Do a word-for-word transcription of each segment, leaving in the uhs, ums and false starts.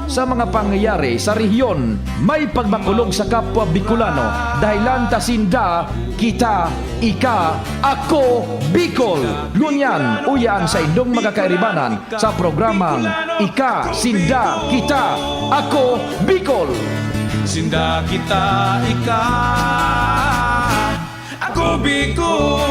Sa mga pangyayari sa rehiyon, may pagmakulog sa kapwa Bicolano, dahilan ta sinda, kita, ika, ako, Bicol. Ngunyan, uya an saindong mga kairibanan sa programang Ika, Sinda, Kita, Ako, Bicol. Sinda, kita, ika, ako, Bicol.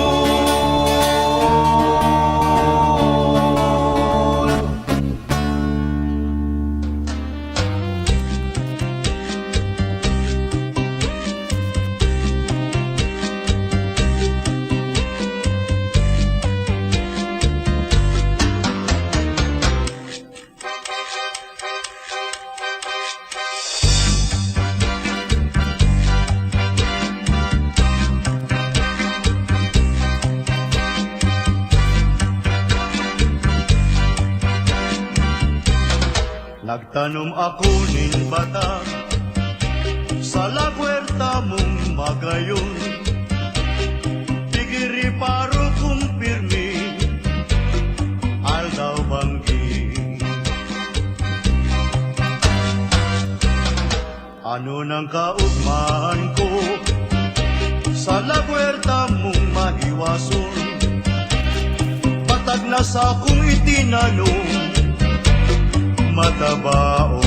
Nagtanom ako nin batag sa lagwerta mong magayon. Tigiriparo kong pirmi, aldaw banggi. Ano nang kaugmahan ko sa lagwerta mong mahiwason? Patag na sa kong itinanom, matabaon.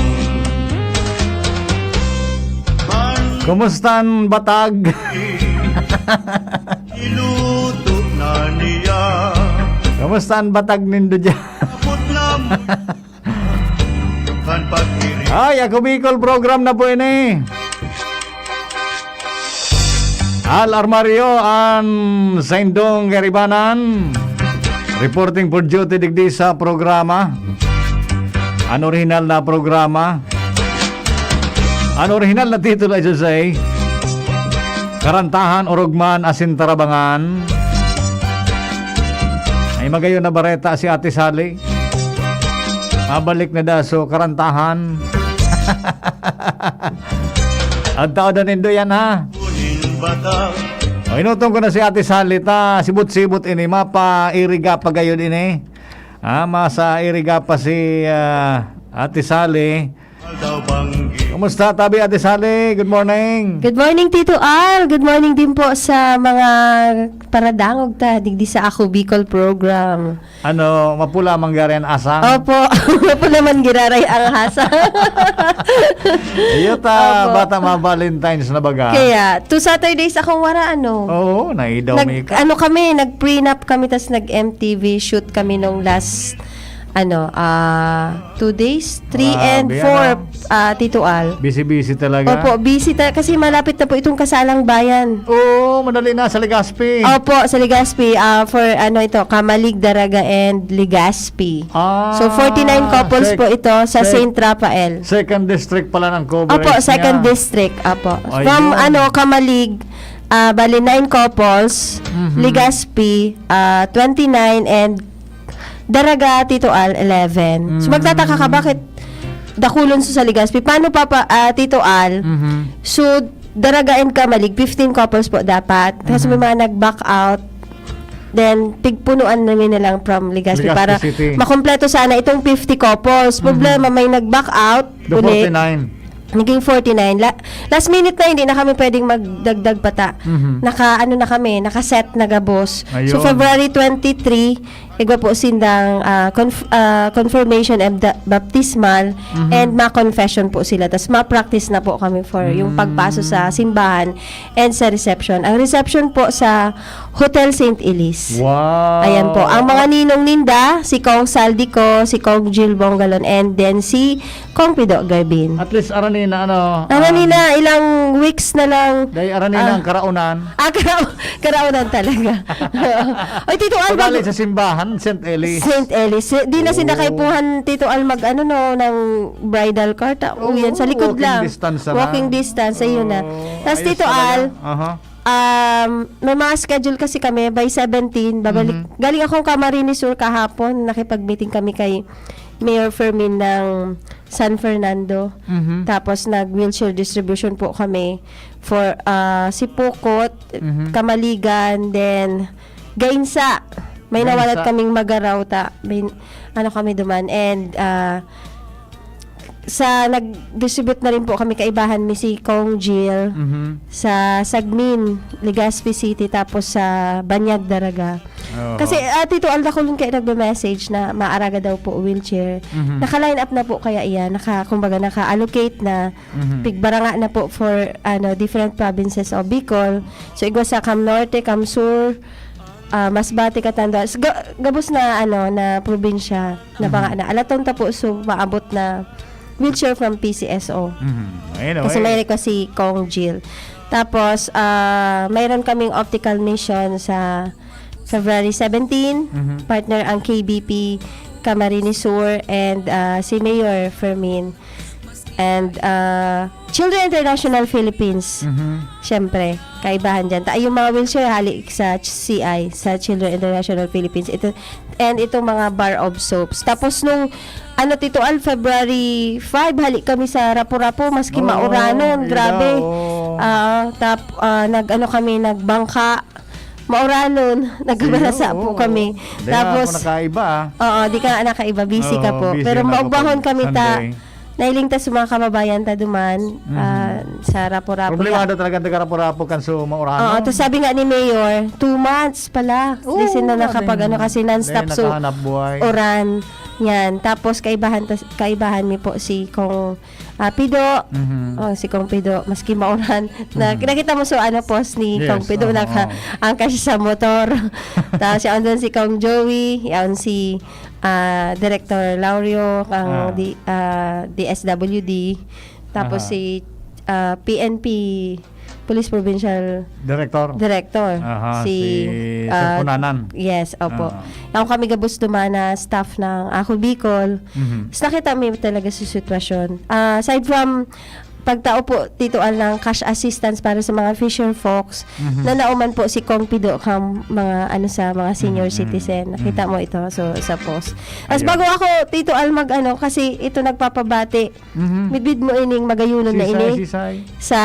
Man Kumusta an batag? Iluto na niya. Kumusta an batag nindo diyan? Abot na mo kan pag-iri. Ay, Ako Bicol program na po ini. Al Armario an saindong kaibanan. Reporting for duty digdi sa programa. An orihinal na programa. An orihinal na titulo ay susay, Karantahan, Orogman, asin Tarabangan. Ay, magayon na bareta si Ate Sally. Mabalik na daso, karantahan. Ang tao na nindo yan, ha? O, inutong ko na si Ate Sally, ta sibot-sibot ini, mapairiga pa gayon ini. Ah, masairiga pa si, ah, Ate Sally. Kumusta, tabi, Ate Sally? Good morning. Good morning, Tito Al. Good morning din po sa mga paradangog ta digdi sa Ako Bicol program. Ano, mapula mangyari ang asang? Opo, mapula man giraray ang hasang. Iyo ta, Opo. Bata, mga Valentines na baga. Kaya, two Saturdays akong wara, ano? Oo, naidaw Nag-, mi ka. Ano kami, nag-prenup kami, tas nag-M T V shoot kami nung last, ano, ah, two days, three and Grabe, four, ano? ah, Tito Al. Busy-busy talaga. Opo, busy ta-, kasi malapit na po itong Kasalang Bayan. Oo, madali na sa Legazpi. Opo, sa Legazpi, ah, for ano ito, Camalig, Daraga, and Legazpi. Ah, So, forty-nine couples sec-, po ito sa sec-, Saint Raphael. Second district pala ng coverage Opo, second niya. district. Opo. Ayun. From, ano, Camalig, ah, bali, nine couples, Mhm. Legazpi, ah, twenty-nine, and Daraga, Tito Al, eleven. So, Mm. magtataka ka, bakit dakulon sa Legazpi? Paano pa, pa, ah, Tito Al? Mhm. So, Daraga and Camalig, fifteen couples po dapat. Tapos may Mhm. mga nag-back out. Then, pigpunuan namin na lang from Legazpi Legazpi para City. makompleto sana itong fifty couples. Mhm. Problema, may nag-back out The uli. forty-nine. Naging forty-nine. La-, last minute na, hindi na kami pwedeng magdagdag pa ta. Mhm. Naka, ano na kami, naka-set na gabos. So, Ayun. February twenty-three, igwa po sindang, ah, conf-, ah, confirmation and da-, baptismal Mhm. and ma-confession po sila. Tas ma-practice na po kami for yung Mm. pagpaso sa simbahan and sa reception. Ang reception po sa Hotel Saint Elise. Wow. Ayan po. Ang mga ninong ninda, si Kong Saldico, si Kong Jill Bongalon, and then si Kong Pido Garbin. At least, arani na, ano, Arani um, na, ilang weeks na lang. Dahil arani na Ah. ang karaunan. Ah, karau-, karaunan talaga. Oy, Tito Al, Pabalik bago sa simbahan, Saint Elise. Saint Elise. Di na sila Oo. kaipuhan, Tito Al, mag, ano, no, ng bridal cart. Ah, Oo, uyan, sa likod walking lang. distance na Walking lang. distance, ayun na. Oo, Tas, ayos Tito talaga. Al, Aha. um, may mga schedule kasi kami by seventeen, babalik. Mhm. Galing akong Camarines Sur kahapon, nakipag-meeting kami kay Mayor Fermin ng San Fernando. Mhm. Tapos nag-wheelchair distribution po kami for, ah, Sipocot, Mhm. Camaligan, then Gainsa. May Gainsa. nawalat kaming magaraw ta. May, ano kami duman. And, ah, sa nag-distribute na rin po kami, kaibahan mi si Kong Jill Mhm. sa Sagmin, Legazpi City, tapos sa Banyag, Daraga. Oo. Kasi, ah, Tito Al, dakul kaya nagme-message na maaraga daw po wheelchair. Mhm. Naka-line up na po kaya iyan, naka, kumbaga, naka-allocate na, Mhm. pigbaranga na po for, ano, different provinces of Bicol. So, igwa sa Cam Norte, Cam Sur, ah, Masbate, Catanduanes, ga-, gabos na, ano, na probinsya, na Mhm. banga na. Alaton ta po, so, maabot na wheelchair from P C S O. Mhm. Anyway. Kasi may request si Kong Jill. Tapos, ah, mayroon kaming optical mission sa February seventeen. Mhm. Partner ang K B P Camarines Sur and, ah, si Mayor Fermin. And, ah, Children International Philippines. Mhm. Siyempre, kaibahan dyan. Ta-, yung mga wheelchair, hali sa C I, sa Children International Philippines. Ito, and itong mga bar of soaps. Tapos nung, ano, Tito Al, February five, hali kami sa Rapu-Rapu, maski Oo, mauranon, ila, grabe. oo. Ah, tap-, ah, nag-ano kami, nagbangka, mauranon, nagkabalasa Iyo, po oo. kami. Di nga Tapos, ako nakaiba, ah. oo, di ka nakaiba, busy ka Oo, po. busy Pero na ako maugmahon pag kami ta, Sunday. Nailing ta sa mga kababayan ta duman, Mhm. ah, sa Rapu-Rapu. Problemado Ya- talaga ang taga Rapu-Rapu kan so mauranon. Oo, to sabi nga ni Mayor, two months pala. Oo, Di sila grabe. nakapag-ano kasi non-stop Dahil so nakahanap buhay. uran. Yan. Tapos kaibahan tas-, kaibahan mi po si Kong, ah, Pido. Mhm. Oh, si Kong Pido, maski mauran. Na, Mhm. nakita mo so ano post ni Yes, Kong Pido, oo, naka, oo. angkas siya sa motor. Tapos siya andun si Kong Joey, yan si ah, Director Laureo, ang Aha. di-, ah, D S W D, tapos Aha. si, ah, P N P, Police Provincial Director. Director. Aha, Si, si Sir ah, Punanan. yes, opo. Aha. Ako kami gabos duman na staff ng Ako Bicol. Mhm. Tapos nakita mi talaga sa sitwasyon. Ah, aside from pagtao po, Tito Al, ng cash assistance para sa mga fisher folks, Mhm. na nauman po si Kong Pido kang mga, ano, sa mga senior Mhm, mhm, citizen. Nakita mhm. mo ito, so, sa post. As Ayun. bago ako, Tito Al, mag-ano, kasi ito nagpapabati. Mhm. Midbid mo ining magayunon na Sisay, ini sisay. sa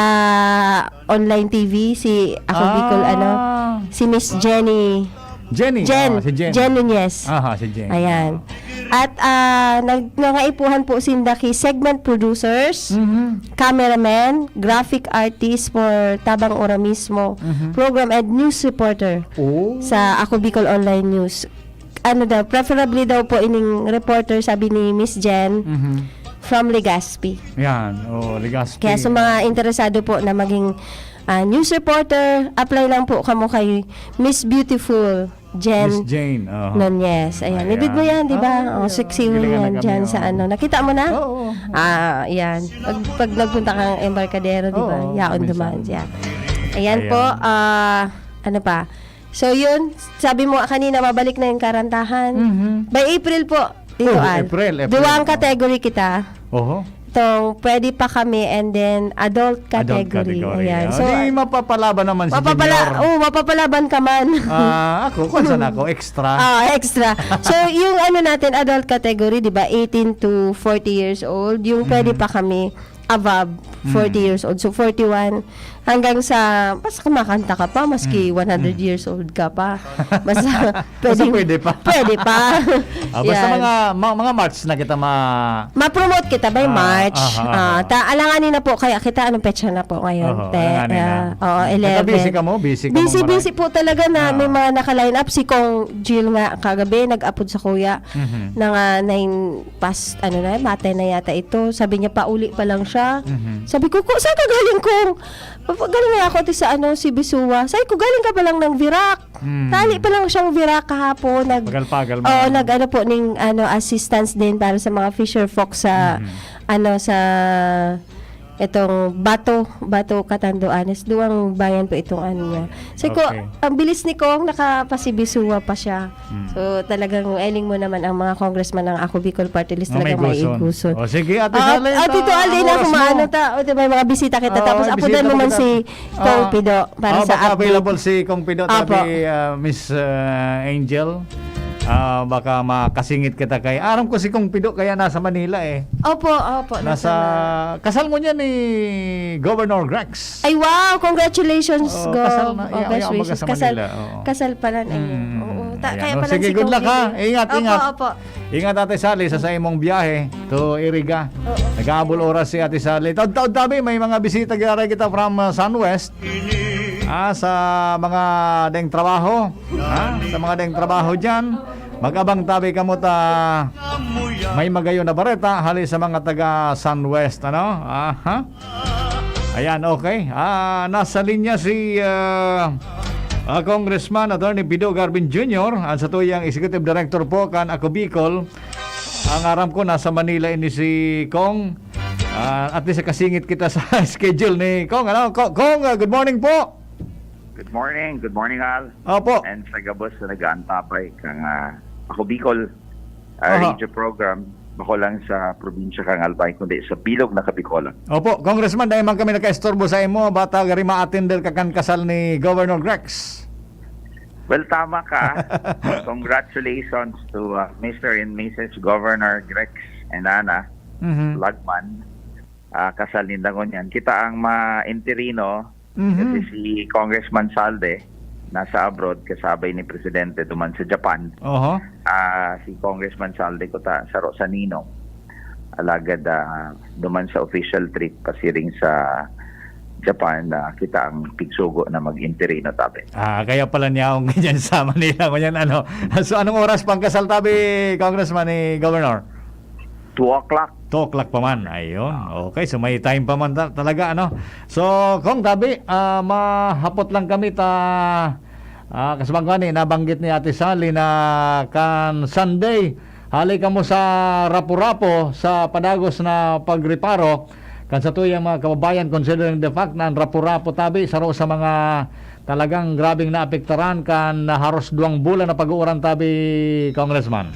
online T V, si Ako Bicol, ano, Ah. si Miss Jenny. Jenny. Jen. Ah, si Jen. Jen Nunez. Aha, si Jen. Ayan. At, ah, nag-, nangaipuhan po sinda ki segment producers, Mhm. cameraman, graphic artist for Tabang Ora Mismo Mhm. program and news reporter Oh. sa Ako Bicol Online News. Ano daw, preferably daw po ining reporter, sabi ni Miss Jen, Mhm. from Legazpi. Yan. Oh, Legazpi. Kaya sa mga interesado po na maging, ah, news reporter, apply lang po kamo kay Miss Beautiful Jen Miss Jane, oo. Nunez. Ayan. Ayan. Nabid mo yan, di ba? Ah, Oh, sexy galing woman ang dyan sa nagkami, ano. oh. Nakita mo na? Oo, oo. Ah, yan. Pag, pag nagpunta kang Embarcadero, di ba? Oo, Yaon minsan. duman siya. Ayan Ayan. po, ah, ano pa? So, yun. Sabi mo kanina, mabalik na yung karantahan. Mhm. By April po, dito, Oh, Al. April, April. Duwang Oh. category kita. Oho. Itong pwede pa kami and then adult Adult category. category. Ayan. Ah, So, di ah, mapapalaban naman si mapapala-, Junior. oh, mapapalaban ka man. Ah, ako, kung saan ako, extra. Ah, extra. So, yung ano natin, adult category, di ba, eighteen to forty years old, yung pwede Mhm. pa kami above forty Mhm. years old. So, forty-one, hanggang sa, basta kumakanta ka pa, maski Mhm. one hundred Mhm. years old ka pa. Basta, Basta pwedeng, pwede pa. pwede pa. Ah, basta Yan. mga, ma-, mga March na kita ma- Ma-promote kita by Ah, March. aha, aha. Ah, ta-, alanganin na po, kaya kita, anong petsa na po ngayon? Oho, Te-, alanganin na. ah, oo, Baka eleven. busy ka mo, busy ka Busy, mo, maray. busy po talaga na may Ah. mga naka-line up. Si Kong Jill nga kagabi, nag-apod sa kuya Mhm. na nga nine past, ano na, mate na yata ito. Sabi niya, pauli pa lang siya. Mhm. Sabi ko, "Ko, saan ka galing, Kong?" "Galing nga ako, ate, sa ano, si Bisua." Sabi ko, "Galing ka pa lang ng Virac." Hmm. Tali pa lang siyang Virac kahapon. Nag-, Pagal-pagal mo. oo, nag-ano po ning, ano, assistance din para sa mga fisher folk sa, Mhm. ano, sa itong Bato, Bato, Catanduanes. Duwang bayan po itong ano niya. Sabi ko, Okay. ang bilis ni Kong, nakapasibisuwa pa siya. Hmm. So, talagang eling mo naman ang mga congressman ng Ako Bicol Party List, Mga talagang may may iguson. iguson. O, sige, Ate Ah, Charlene, ah, Tito ah, Alden, ang ako oras mo. maano ta, o, di ba, may mga bisita kita. Oo, Tapos, may apudan bisita mo man kita. si Kong Ah, Pido para ah, sa baka update. available si Kong Pido, Apo. tabi, ah, Miss, ah, Angel. Ah, baka makasingit kita kay, aram ko si Kong Pido kaya nasa Manila eh. Opo, opo. Nasa, kasal mo niya ni Governor Grex. Ay, wow! Congratulations, Oo, Gov. kasal na. Oh, Iya, best iya, wishes. baga sa Kasal, Manila, oo. kasal pala na yun. Mm, Oo. mm, Ta- ayan. kaya Oh, pala sige, si good luck, Kong ha? Gil. Ingat, Opo, ingat. Opo, Ingat, Ate Sally, sa saimong biyahe to Iriga. Oo. Nag-aabol oras si Ate Sally. Taod-taod tabi, may mga bisita giraray kita from uh, Sunwest. Ah, sa mga deng trabaho. Ha? Sa mga deng trabaho dyan. Mag-abang tabi kamo ta may magayon na bareta hali sa mga taga Sunwest, ano? Aha. Ayan, okay. Ah, nasa linya si ah, ah, Congressman Attorney Pido Garvin Junior, ang satuyang Executive Director po kan Ako Bicol. Ang aram ko, nasa Manila ini si Kong. Ah, at least kasingit kita sa schedule ni Kong. Ano? Ko- Kong, ah, good morning po. Good morning. Good morning, Al. Opo. And sa gabos na nag-aantabay kang ah, Ako Bicol ah, Aha. radio program, bako lang sa probinsya kang Albay, kundi sa bilog na Kabikolan. Opo, Congressman, dahil man kami nakaistorbo sa imo, bata gari ma-attender ka kan kasal ni Governor Grex. Well, tama ka. Congratulations to uh, Mister and Missus Governor Grex and Ana Mhm. Lagman. Ah, kasal ninda ngunyan. Kita ang ma-interino, Mhm. kasi si Congressman Salde nasa abroad, kasabay ni Presidente duman sa Japan. Oho. Ah, si Congressman Salde ko ta, saro sa ninong. Alagad ah, duman sa official trip pasiring sa Japan, na kita ang pigsugo na mag-interino tabi. Ah, kaya pala niya akong ganyan sa Manila. Ganyan, ano. So, anong oras pang kasal tabi, Congressman, ni Governor? Two o'clock. Two o'clock pa man. Ayun. Okay, so may time pa man ta- talaga, ano. So, Kong, tabi, ah, mahapot lang kami ta ah, kasabang ko ani, nabanggit ni Ate Sally na kan Sunday, hali kamo sa Rapu-Rapu sa padagos na pagreparo kan satuyang mga kababayan, considering the fact na ang Rapu-Rapu tabi, saro sa mga talagang grabing naapektaran kan haros duwang bulan na pag-uuran tabi, Congressman.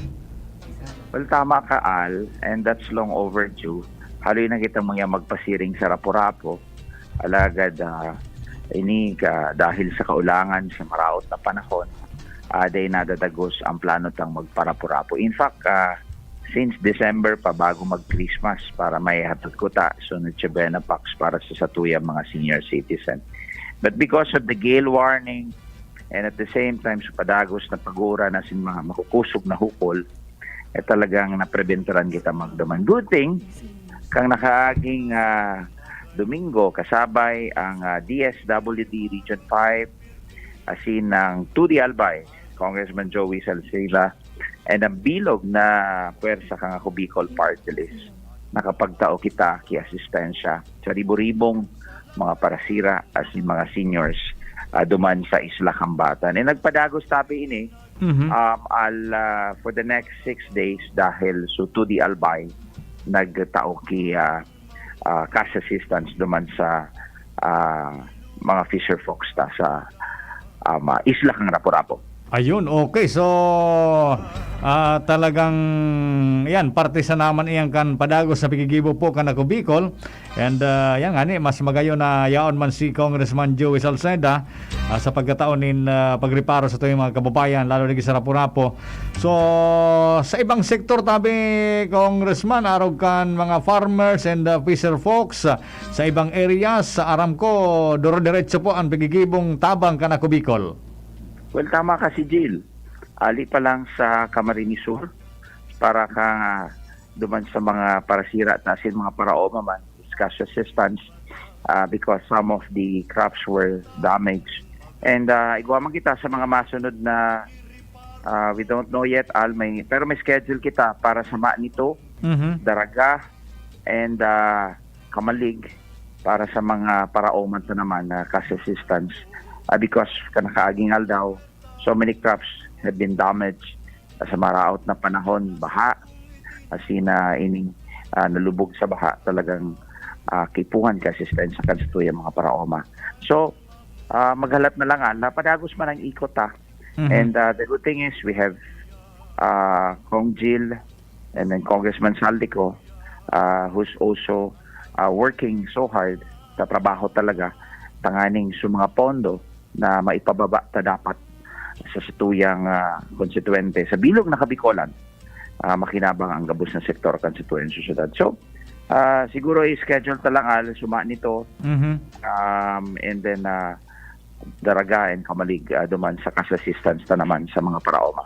Well, tama ka, Al, and that's long overdue. Haloy na kita mga magpasiring sa Rapu-Rapu. Alagad, ah, ini ka, dahil sa kaulangan sa maraot na panahon, ah, dahil nadadagos ang plano tang magparapu-rapu. In fact, ah, since December pa, bago mag-Christmas, para may hatod ko ta, so Noche Buena packs para sa satuyang mga senior citizen. But because of the gale warning, and at the same time, sa padagos na pag-uran na sin mga makukusog na hukol, eh, talagang napreventaran kita magduman. Good thing, kang nakaaging ah, Domingo, kasabay ang ah, D S W D Region five, asin ang two D Albay, Congressman Joey Salceda, and ang bilog na pwersa kang Ako Bicol Party List. Nakapagtao kita ki asistensya sa ribo-ribong mga parasira asin mga seniors ah, duman sa Isla Kambatan. E nagpadagos tabi ini, Mhm. um, al, ah, for the next six days dahil so two D Albay nagtao ki ah, ah, cash assistance duman sa ah, mga fisher folks ta sa um, ah, isla kang Rapu-Rapu. Ayun, okay. So, ah, talagang, yan, parte sa naman iyang kan padagos sa pigigibo po kan Ako Bicol. And, ah, yan nga ni, mas magayon na yaon man si Congressman Joey Salceda ah, sa pagkataon nin ah, pagreparo sa tuyang mga kababayan, lalo lagi sa Rapu-Rapu. So, sa ibang sektor, tabi, Congressman, arog kan mga farmers and ah, fisher folks, ah, sa ibang areas, sa aram ko, duro-diretso po ang pigigibong tabang kan Ako Bicol. Well, tama ka si Jill. Ali pa lang sa Camarines Sur para ka duman sa mga parasira ta asin mga paraoma man, cash assistance ah, because some of the crops were damaged. And ah, igwa man kita sa mga masunod na ah, we don't know yet, Al, may, pero may schedule kita para sa Manito, Mhm. Daraga, and ah, Camalig para sa mga paraoma ta naman na cash assistance. Ah, because kanakaaging aldaw, so many crops have been damaged sa maraot na panahon, baha, asin na ining ah, nalubog sa baha, talagang ah, kipuhan ka asistensya kan sa tuyang mga paraoma. So, ah, maghalat na lang, ah, napadagos man ang ikot, ah. Mhm. And ah, the good thing is we have ah, Cong Jill and then Congressman Saldico, ah, who's also ah, working so hard sa trabaho talaga tanganing sa mga pondo na maipababa ta dapat sa satuyang, ah, konstituwente, sa bilog na Kabicolan, ah, makinabang ang gabos na sektor kan satuyang sosyedad. So, ah, siguro i-schedule ta lang, Al, suma nito, Mhm. um, and then, ah, Daraga and Camalig, ah, duman sa cash assistance ta naman sa mga paraoma.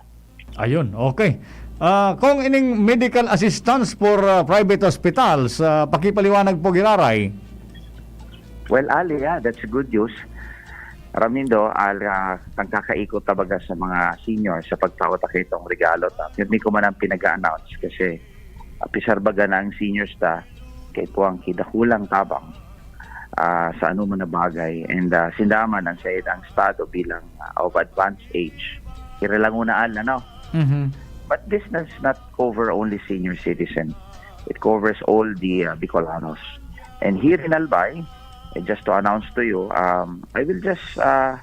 Ayun, okay. Ah, kung ining medical assistance for ah, private hospitals, ah, pakipaliwanag po giraray. Well, Ali, ah, that's good news. Aram nindo, Al, ah, nagkakaikot ta baga sa mga senior sa pagtao ta kaitong regalo ta. Pirmi ko man ang pinag-announce kasi apisar baga na ang seniors ta kay puwang kidakulang tabang ah, sa ano man na bagay. And ah, sinda man ang said ang estado bilang ah, of advanced age. Kira lang una, Al, ano? Mhm. But this does not cover only senior citizen. It covers all the uh, Bicolanos. And here in Albay, eh, just to announce to you, um, I will just uh,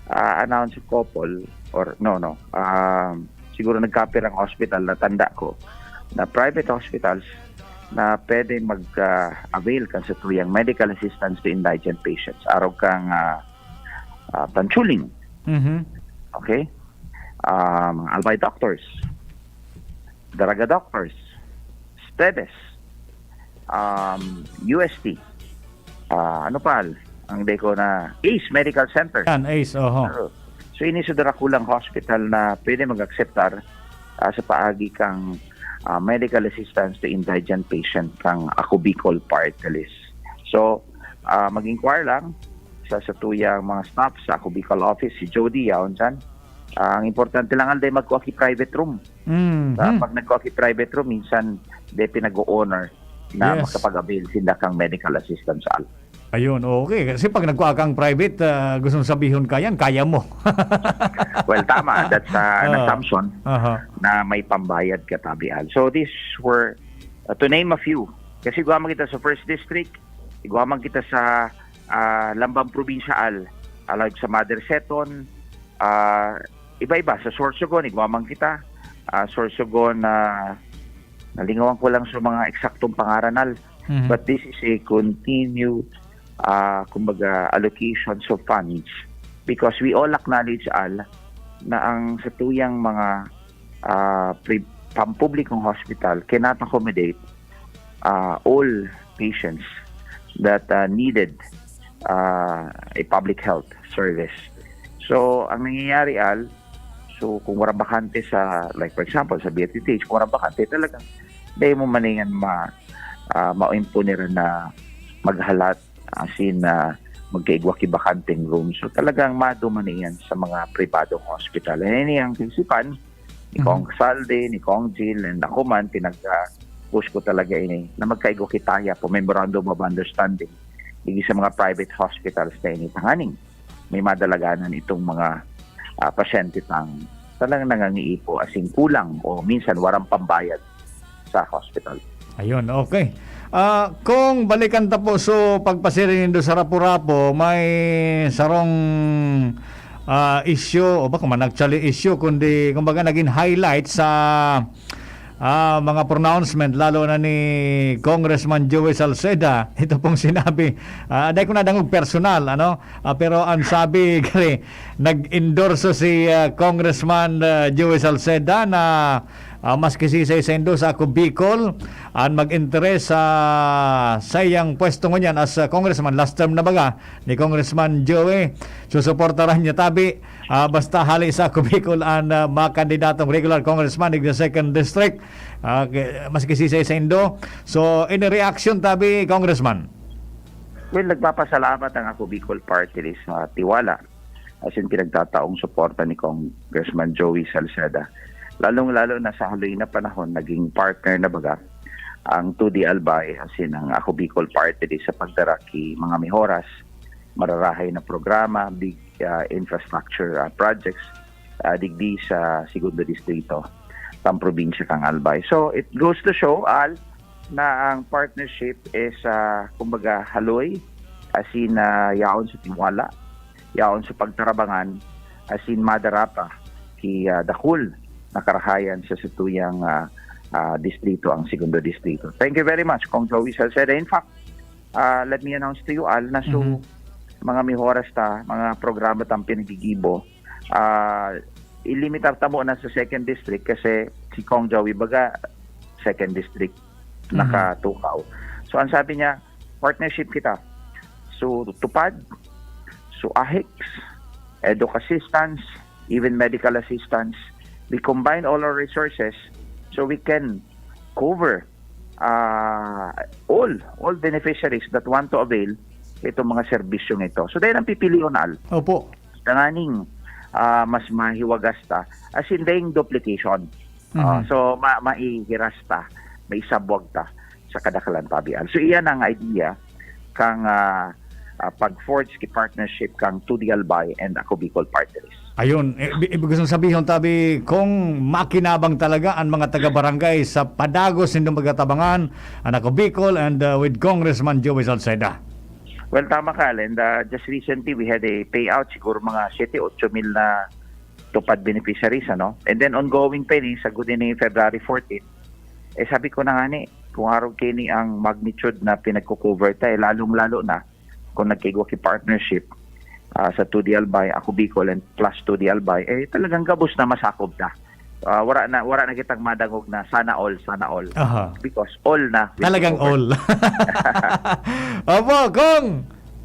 uh, announce a couple, or no, no, um, siguro nagkapirang hospital na tanda ko, na private hospitals na pwede mag-avail kan satuyang medical assistance to indigent patients. Arog kang uh, uh, Tanchuling, Mhm. okay? Um, Albay Doctors, Daraga Doctors, Stedes, um, U S T, ah, ano pa, Al? Ang deko na Ace Medical Center. Yan, Ace, oho. So, ini sa darakulang hospital na pwede mag-akseptar ah, sa paagi kang ah, medical assistance to indigent patient kang Ako Bicol Party List. So, ah, mag-inquire lang sa satuyang mga staff sa Ako Bicol office, si Jody, yaon dyan. Ah, ang importante lang, Alday, magkuha ki private room. Mhm. Sa pag nagkuha ki private room, minsan de pinag-o-honor na Yes. makapag-avail sinda kang medical assistance, Al. Ayun, okay. Kasi pag nagkuha kang private, ah, gusto mong sabihon ka yan, kaya mo. Well, tama. That's uh, an Ah. assumption Aha. na may pambayad ka, Tabi Al. So these were, uh, to name a few. Kasi igwa man kita sa First District, igwa man kita sa ah, Lambang Provincial, alagad sa Mother Seton, ah, iba-iba. Sa Sorsogon, igwa man kita. Ah, Sorsogon, ah, nalingawan ko lang sa mga eksaktong pangaran, Al. Mhm. But this is a continued, ah, kumbaga, allocations of funds because we all acknowledge, Al, na ang satuyang mga ah, pri- pampublikong hospital cannot accommodate ah, all patients that ah, needed ah, a public health service. So, ang nangyayari, Al, so kung walang bakante sa, like for example, sa B F T T H, kung walang bakante, talagang dahil mo maningan ma, ah, maimpo nira na maghalat, as in, ah, magkaigwa ki bakanteng room. So, talagang madumani yan sa mga pribadong hospital. And ini ang kaisipan ni Mhm. Cong Saldi, ni Cong Jill, and ako man, pinag-push ko talaga ini na magkaigwa kita ya po, memorandum of understanding. Digdi sa mga private hospitals na ini tanganing may madalaganan itong mga ah, pasyente tang talagang nangangiipo, as in kulang o minsan warang pambayad sa hospital. Ayun, okay. Ah, kung balikan ta po, so pagpasiring nindo sa Rapu-Rapu, may sarong ah, issue, o baka man actually issue, kundi kumbaga naging highlight sa ah, mga pronouncement, lalo na ni Congressman Joey Salceda. Ito pong sinabi, ah, dahil ko nadangog personal, ano? Ah, pero ang sabi, kare, nag-endorso si ah, Congressman ah, Joey Salceda na ah, maski si Isay Sendo sa Ako Bicol, ang mag-interes sa saiyang pwesto ngunyan as ah, congressman, last term na baga ni Congressman Joey, susuportaran niya tabi. Ah, basta hali sa Ako Bicol ang ah, mga kandidatong regular congressman in the second district, ah, k- maski si Isay Sendo. So, any reaction tabi, Congressman? Well, nagpapasalamat ang Ako Bicol Party List sa tiwala as in pinagtataong suporta ni Congressman Joey Salceda. Lalong-lalo na sa haloy na panahon, naging partner na baga ang two D Albay, as in ang Ako Bicol Party List sa pagdara ki mga mihoras, mararahay na programa, big ah, infrastructure ah, projects ah, digdi sa Segundo Distrito, tang probinsya kang Albay. So, it goes to show, Al, na ang partnership is, ah, kumbaga, haloy, as in, ah, yaon sa tiwala, yaon sa pagtarabangan, as in, madara pa ki ah, dakul na karahayan sa satuyang ah, ah, distrito, ang Segundo Distrito. Thank you very much, Cong Joey Salceda. In fact, ah, let me announce to you, Al, na so, Mhm. mga mihoras ta, mga programa tang pinagigibo, Ah, ilimitar ta muna sa second district kasi si Cong Joey baga second district Mhm. nakatukaw. So, ang sabi niya, partnership kita. So, TUPAD, so AHICS, EDUK assistance, even medical assistance. We combine all our resources so we can cover, ah, all, all beneficiaries that want to avail itong mga serbisyong ito. So, dahil ang pipilion, Al, Opo. tanganing, ah, mas mahiwagas ta, as in, dayong duplication. Ah, Mhm. so, ma-, maihiras ta, maisabwag ta sa kadakalan, Fabian. So, iyan ang idea kang, ah, ah, pag-forge ki partnership kang Two D Albay and Ako Bicol Party List. Ayun, i-, ibig kong sabihon, tabi, kung makinabang talaga ang mga taga-barangay sa padagos nindong pagtatabangan, ang Ako Bicol and, uh, with Congressman Joey Salceda. Well, tama ka, Al. And, uh, just recently, we had a payout, siguro mga siyete, otso mil na TUPAD beneficiaries, ano? And then ongoing pa ini, sagkod ini February fourteen. Eh, sabi ko na nga ni, kung arog kini ang magnitude na pinagko-cover ta, eh, lalong-lalo na kung nagkaigwa ki partnership, ah, sa Two D Albay, Ako Bicol, and plus Two D Albay, eh, talagang gabos na masakop na. Ah, wala na, wala na kitang madangog na sana all, sana all. Aha. Because all na will be Talagang covered. all. Opo, Kong!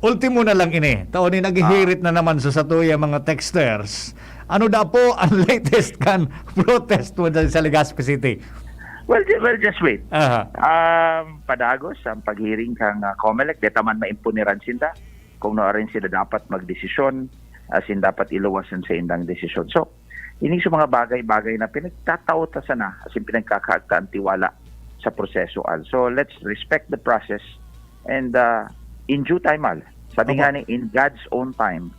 Ultimo na lang ini. Tao ni naghihirit Ah. na naman sa satuya mga texters. Ano daw po ang latest kan protest mo dyan sa Legazpi City? Well, ju-, well, just wait. Aha. Um, padagos ang paghiring kang, ah, Comelec. Di ta man maimpuniran sinda kung nuarin sila dapat magdesisyon, as in, dapat iluwas an saindang desisyon. So, ini sa mga bagay-bagay na pinagtatao ta sana, as in, pinagkakaagtaan tiwala sa proseso, Al. So, let's respect the process and, uh, in due time, Al. Sabi Opo. nga ni, in God's own time,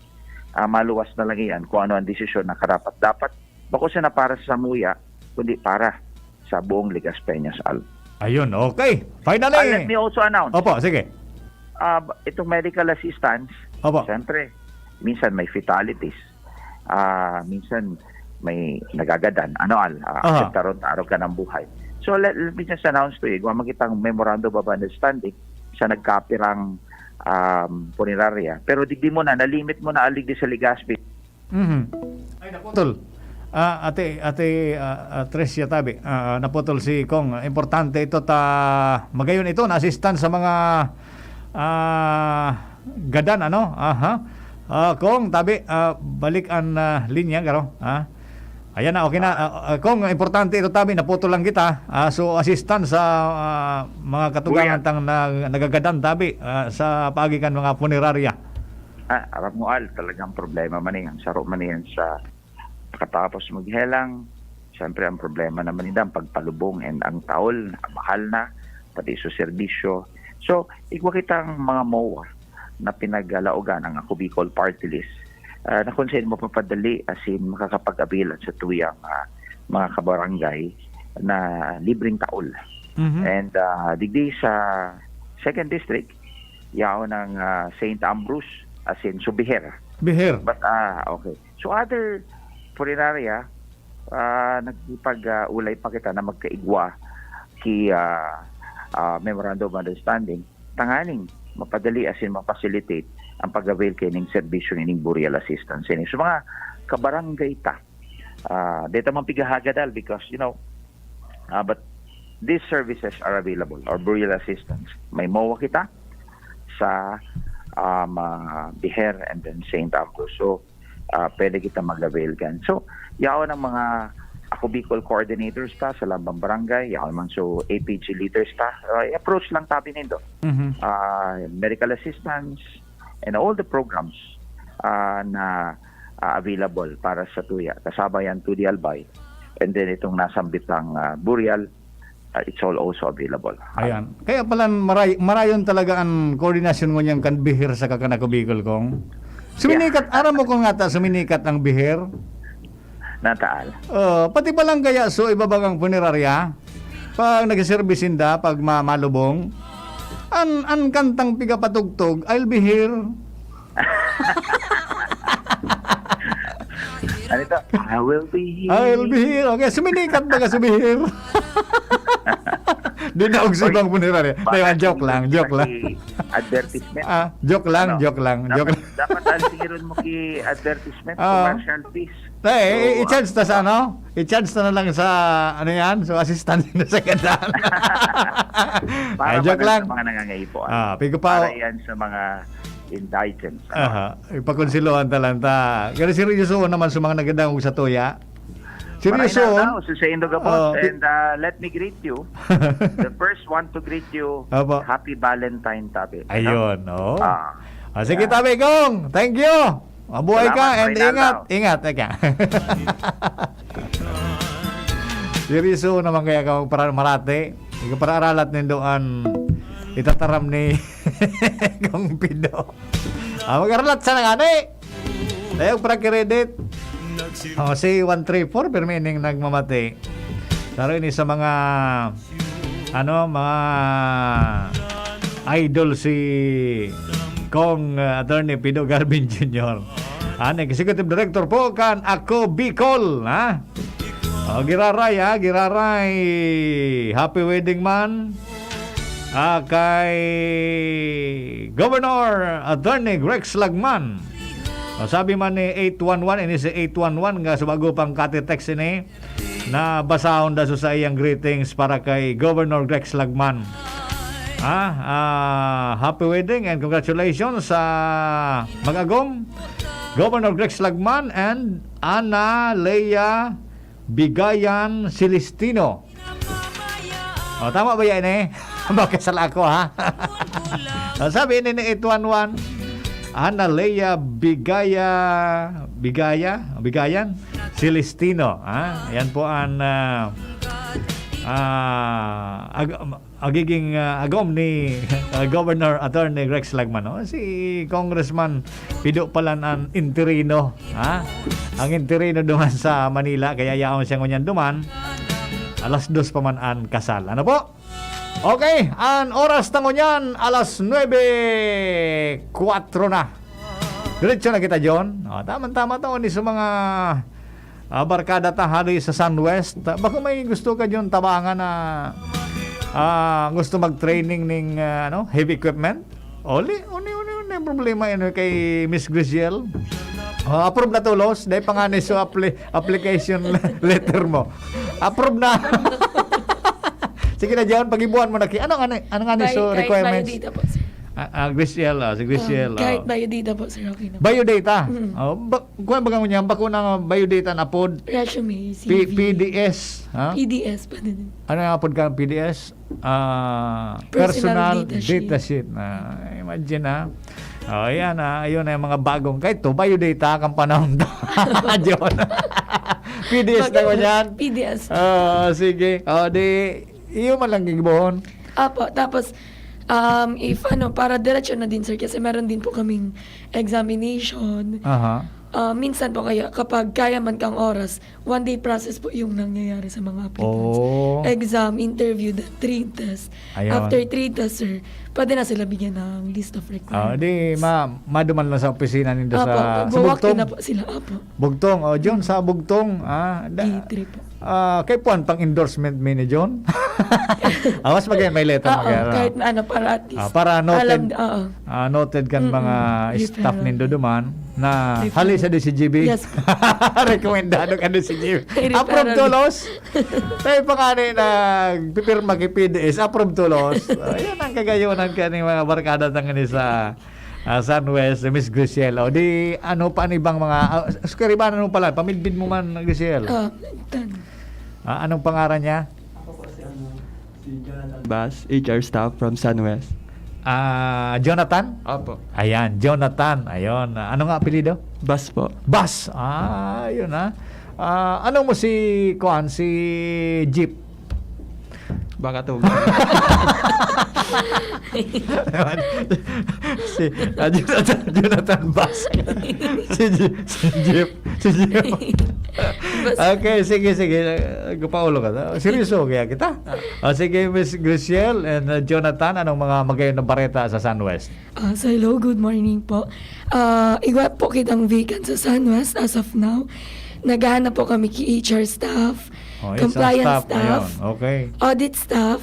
ah, maluwas na lang iyan kung ano ang desisyon na karapat-dapat. Bako sana para sa samuya, kundi para sa buong Legazpeños, Al. Ayun, okay. Finally. Ah, let me also announce. Opo, sige. Ah, b-, itong medical assistance, Opo. siyempre, minsan may fatalities. Ah, minsan may nagagadan. Ano, Al? Ah, Aha. akseptaron, arog ka ng buhay. So, let, let me just announce to you, igwa man kitang memorandum of understanding sa nagkapirang, um, punerarya. Pero digdi mo na, nalimit mo na, Al, digdi sa Legazpi. Mhm. Ay, naputol. Ah, ate, ate, ah, ah, Tricia tabi, ah, naputol si Kong. Importante ito ta, magayon ito, na-assistan sa mga, ah, gadan, ano? Aha. Ah, Kong, tabi, ah, balik an, ah, linya, garo, ha? Ayan na, okay na. Ah. Ah, ah, Kong, importante ito, tabi, naputol lang kita. Ah, so, assistan sa, ah, mga katugang Kuya. tang na, nagagadan, tabi, ah, sa paagi kan mga punerarya. Ah, aram mo, Al, talagang problema man yan. Saro man yan sa pagkatapos maghelang. Siyempre, ang problema naman nila, ang pagpalubong and ang taol, mahal na, pati sa serbisyo. So, igwa kitang mga MOA na pinaglalaogan ang Ako Bicol Party List, ah, na kung saan mapapadali, as in, makakapag-avail sa tuyang, ah, mga kabarangay na libreng taol. Mhm. And, ah, digdi sa Second District, yaon ang, ah, Saint Ambrose, as in, Subiher. Biher. But, ah, okay. So, other punerarya, ah, nagkipag, ah, ulay pa kita na magkaigwa ki, ah, ah, Memorandum of Understanding, tanganing mapadali, as in, ma-facilitate ang pag-avail kaining serbisyo nining burial assistance ini. So, mga kabarangay ta, ah, deta man pigahagadal because, you know, ah, but these services are available or burial assistance. May MOA kita sa, um, ah, Biher and then Saint Ambrose. So, ah, pwede kita mag-avail kan. So, yaon ang mga Ako Bicol coordinators ta sa lambang barangay, yaon man so A P G leaders ta. Ah, i-approach lang tabi nindo. Mhm. Ah, medical assistance and all the programs, ah, na, ah, available para sa tuya. Kasabay ang Two D Albay. And then itong nasambit ang, ah, burial, ah, it's all also available. Ayan. Kaya pala maray-, marayon talaga ang koordinasyon ngunyan kan Biher saka kan Ako Bicol, Kong. Suminikat, Yeah. aram mo kung ngata suminikat ang Biher? Nataal. Oh, pati pa lang kaya so iba bagang punerarya, pag nagseserbis sinda, pag ma-, malubong, an, an kantang pigapatugtog, "I'll be here." Ano ito? "I will be here." "I'll be here." Okay, suminikat baga si Biher. Di na og sa ibang funeral eh. Di, joke lang, joke lang. Advertisement. Ah, joke lang, joke lang, joke lang. Dapat, dapat antihiron mo ki advertisement, commercial piece. Eh, i-charge ta sa ano? I-charge ta na lang sa, ano yan? So, assistance na sa gandaan. Para joke lang. Sa mga nangangaipo. Ah, pigo pa. Para yan sa mga indigent. Aha. Ipakonsilohan ta lang ta. Pero seryoso naman sa mga nagadangog sa tuya. Seryoso. Maray na, si Saint August, and, uh, let me greet you. The first one to greet you, Apo. Happy Valentine, tabi. Ayun, oh. Ah, sige, tabi, Kong. Thank you. Mabuhay ka and ingat. Ingat, eka. Seryoso naman kaya ka para marate. Ikaw para aralat nindo an itataram ni Kong Pido. Ah, mag-aralat sa nangani. Dayog para credit. Oh, si one three four, pero meaning nagmamati. Pero ini sa mga, ano, mga idol si Kong, uh, Attorney Pido Garvin Junior. An Executive Director po kan Ako Bicol, ha? Oh, giraray, ha? Giraray. Happy wedding man. Ah, kay Governor Attorney Grex Lagman. O, sabi man ni eight one one, ini si eight one one nga subago pang kati-text ini, na basahon da sa iyang greetings para kay Governor Grex Lagman. Ah, ah, happy wedding and congratulations sa mag-agom, Governor Grex Lagman and Ana Lea Bigayan Celestino. O, tama ba yan eh? Baka sala ako, ha? O, sabi ni, ni eight one one, Ana Lea Bigaya, Bigaya, Bigayan, Celestino, ha? Yan po ang, ah, ah, ag-, magiging, ah, agom ni, ah, Governor Attorney Rex Lagman, no? Si Congressman Pido pala ang interino, ha? Ang interino duman sa Manila, kaya yaon siya ngunyan duman. Alas dos pa man ang kasal. Ano po? Okay, ang oras na ngunyan, alas nuebe kwatro na. Diretso na kita, John. O, tama-tama to, ni sa mga, ah, barkada ta hali sa Sunwest. Ta-, baka may gusto ka, John, tabangan na, ah, gusto mag-training ning, ah, ano, heavy equipment? Oli, uni, uni, uni, problema yun kay Miss Grizel. O, approve na tulos. Dahil pa nga ni so appli-, application letter mo. Approve na. Sige na, John, pag-ibuan mo na ki-, ano nga ni, ano nga ni By, so kahit requirements? Biodata po, sir. Ah, ah, Grizel, ah, si Grizel, Um, kahit ah. Biodata po, sir, okay na po. Biodata? Mm. Oh, ba-, kuwan ba ka ngunyan? Bako na nga biodata na pod? Resume, P-, C V. P D S, ha? P D S pa din. Ano nga pod ka, P D S? Ah, personal data sheet. Personal data sheet. Ah, imagine, ah. Oh, yan, ah. Ayun na yung mga bagong. Kahit to, biodata kang panahon to. John. P D S na ko Bagay-, yan. P D S. Oh, sige. Oh, di, iyo man lang gigibohon. Apo, tapos, um, if ano, para diretso na din, sir, kasi meron din po kaming examination. Aha. Ah, minsan po kaya, kapag kaya man kang oras, one day process po yung nangyayari sa mga applicants. Oh. Exam, interview, the trade test. Ayun. After trade test, sir, pwede na sila bigyan ng list of Ah, requirements. Di, ma-, maduman lang sa opisina nindo Apo, sa, sa mag-walk-in Bugtong. Na po sila, apo. Bugtong, oh, John, Mm. sa Bugtong, ah, da-, D three po. Ah, kay puan pang endorsement mi ni John? Ah, mas maganda, may letter Oo, maganda. Kahit na ano, para at least Ah, para noted, alam, oo. Ah, noted kan Mm-mm. mga Referral. Staff nindo duman na Referral. Hali sa D C G B. Yes. Rekomendado ka D C G B. May Approve referral. Tulos. Tayo pa nga na nagpipirma kay P D S. Approve tulos. Ayan ang kagayonan ka ni mga barkada tangani sa, ah, Sunwest, Miss Grizel. O di, ano pa ang ibang mga, ah, s-, kariban, ano pala, pamidbid mo man, Grizel. Ah, tan- Ah, anong pangaran niya? Ako po si, ano, si Jonathan Bas, H R staff from Sunwest. Ah, Jonathan? Opo. Ayan, Jonathan. Ayun. Ah, ano nga apelyido? Bas po. Bas. Ah, yun, ah. Ah, ano mo si, kuan, si Jeep? Baka to. Si, ah, Jonathan, Jonathan Bas. Si J-, si Jeff. Si Jeff. Bas- Okay, sige, sige. Nagpapaulo ka. Seryoso kaya kita? O, sige, Miss Graciel and, uh, Jonathan, anong mga magayon na bareta sa Sunwest? Ah, so hello, good morning po. Ah, igwa po kitang vacant sa Sunwest as of now. Naghahanap po kami ki H R staff, Oh, H R compliance staff, staff, ayun. Okay. Audit staff,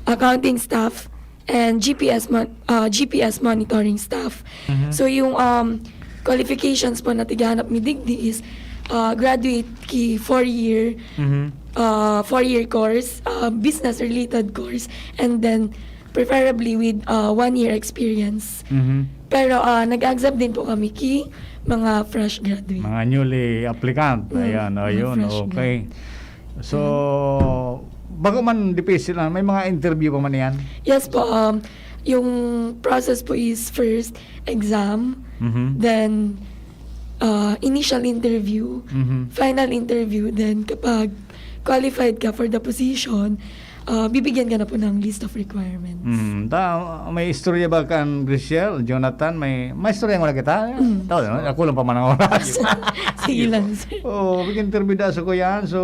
accounting staff, and G P S mon- ah, G P S monitoring staff. Mhm. So yung um, qualifications po na tighanap mi digdi is ah, graduate ki four year Mhm. ah, four year course, ah, business related course, and then preferably with ah, one year experience. Mhm. Pero ah, nag-accept din po kami ki mga fresh graduate. Mga newly applicant. Mm, Ayan, mga ayun, fresh okay. So, bago man dipisil, ah, may mga interview pa man yan? Yes po, um, yung process po is first exam, Mhm. then uh, initial interview, Mhm. final interview, then kapag qualified ka for the position, uh, bibigyan ka na po ng list of requirements. Mm, ta, may istorya ba kan Graciel, Jonathan? May, may istorya mo na kita? Mm. Tao, no? Ako lang pa man ang oras. Sige lang, sir. Oh, mag-interview da sa ko yan. So,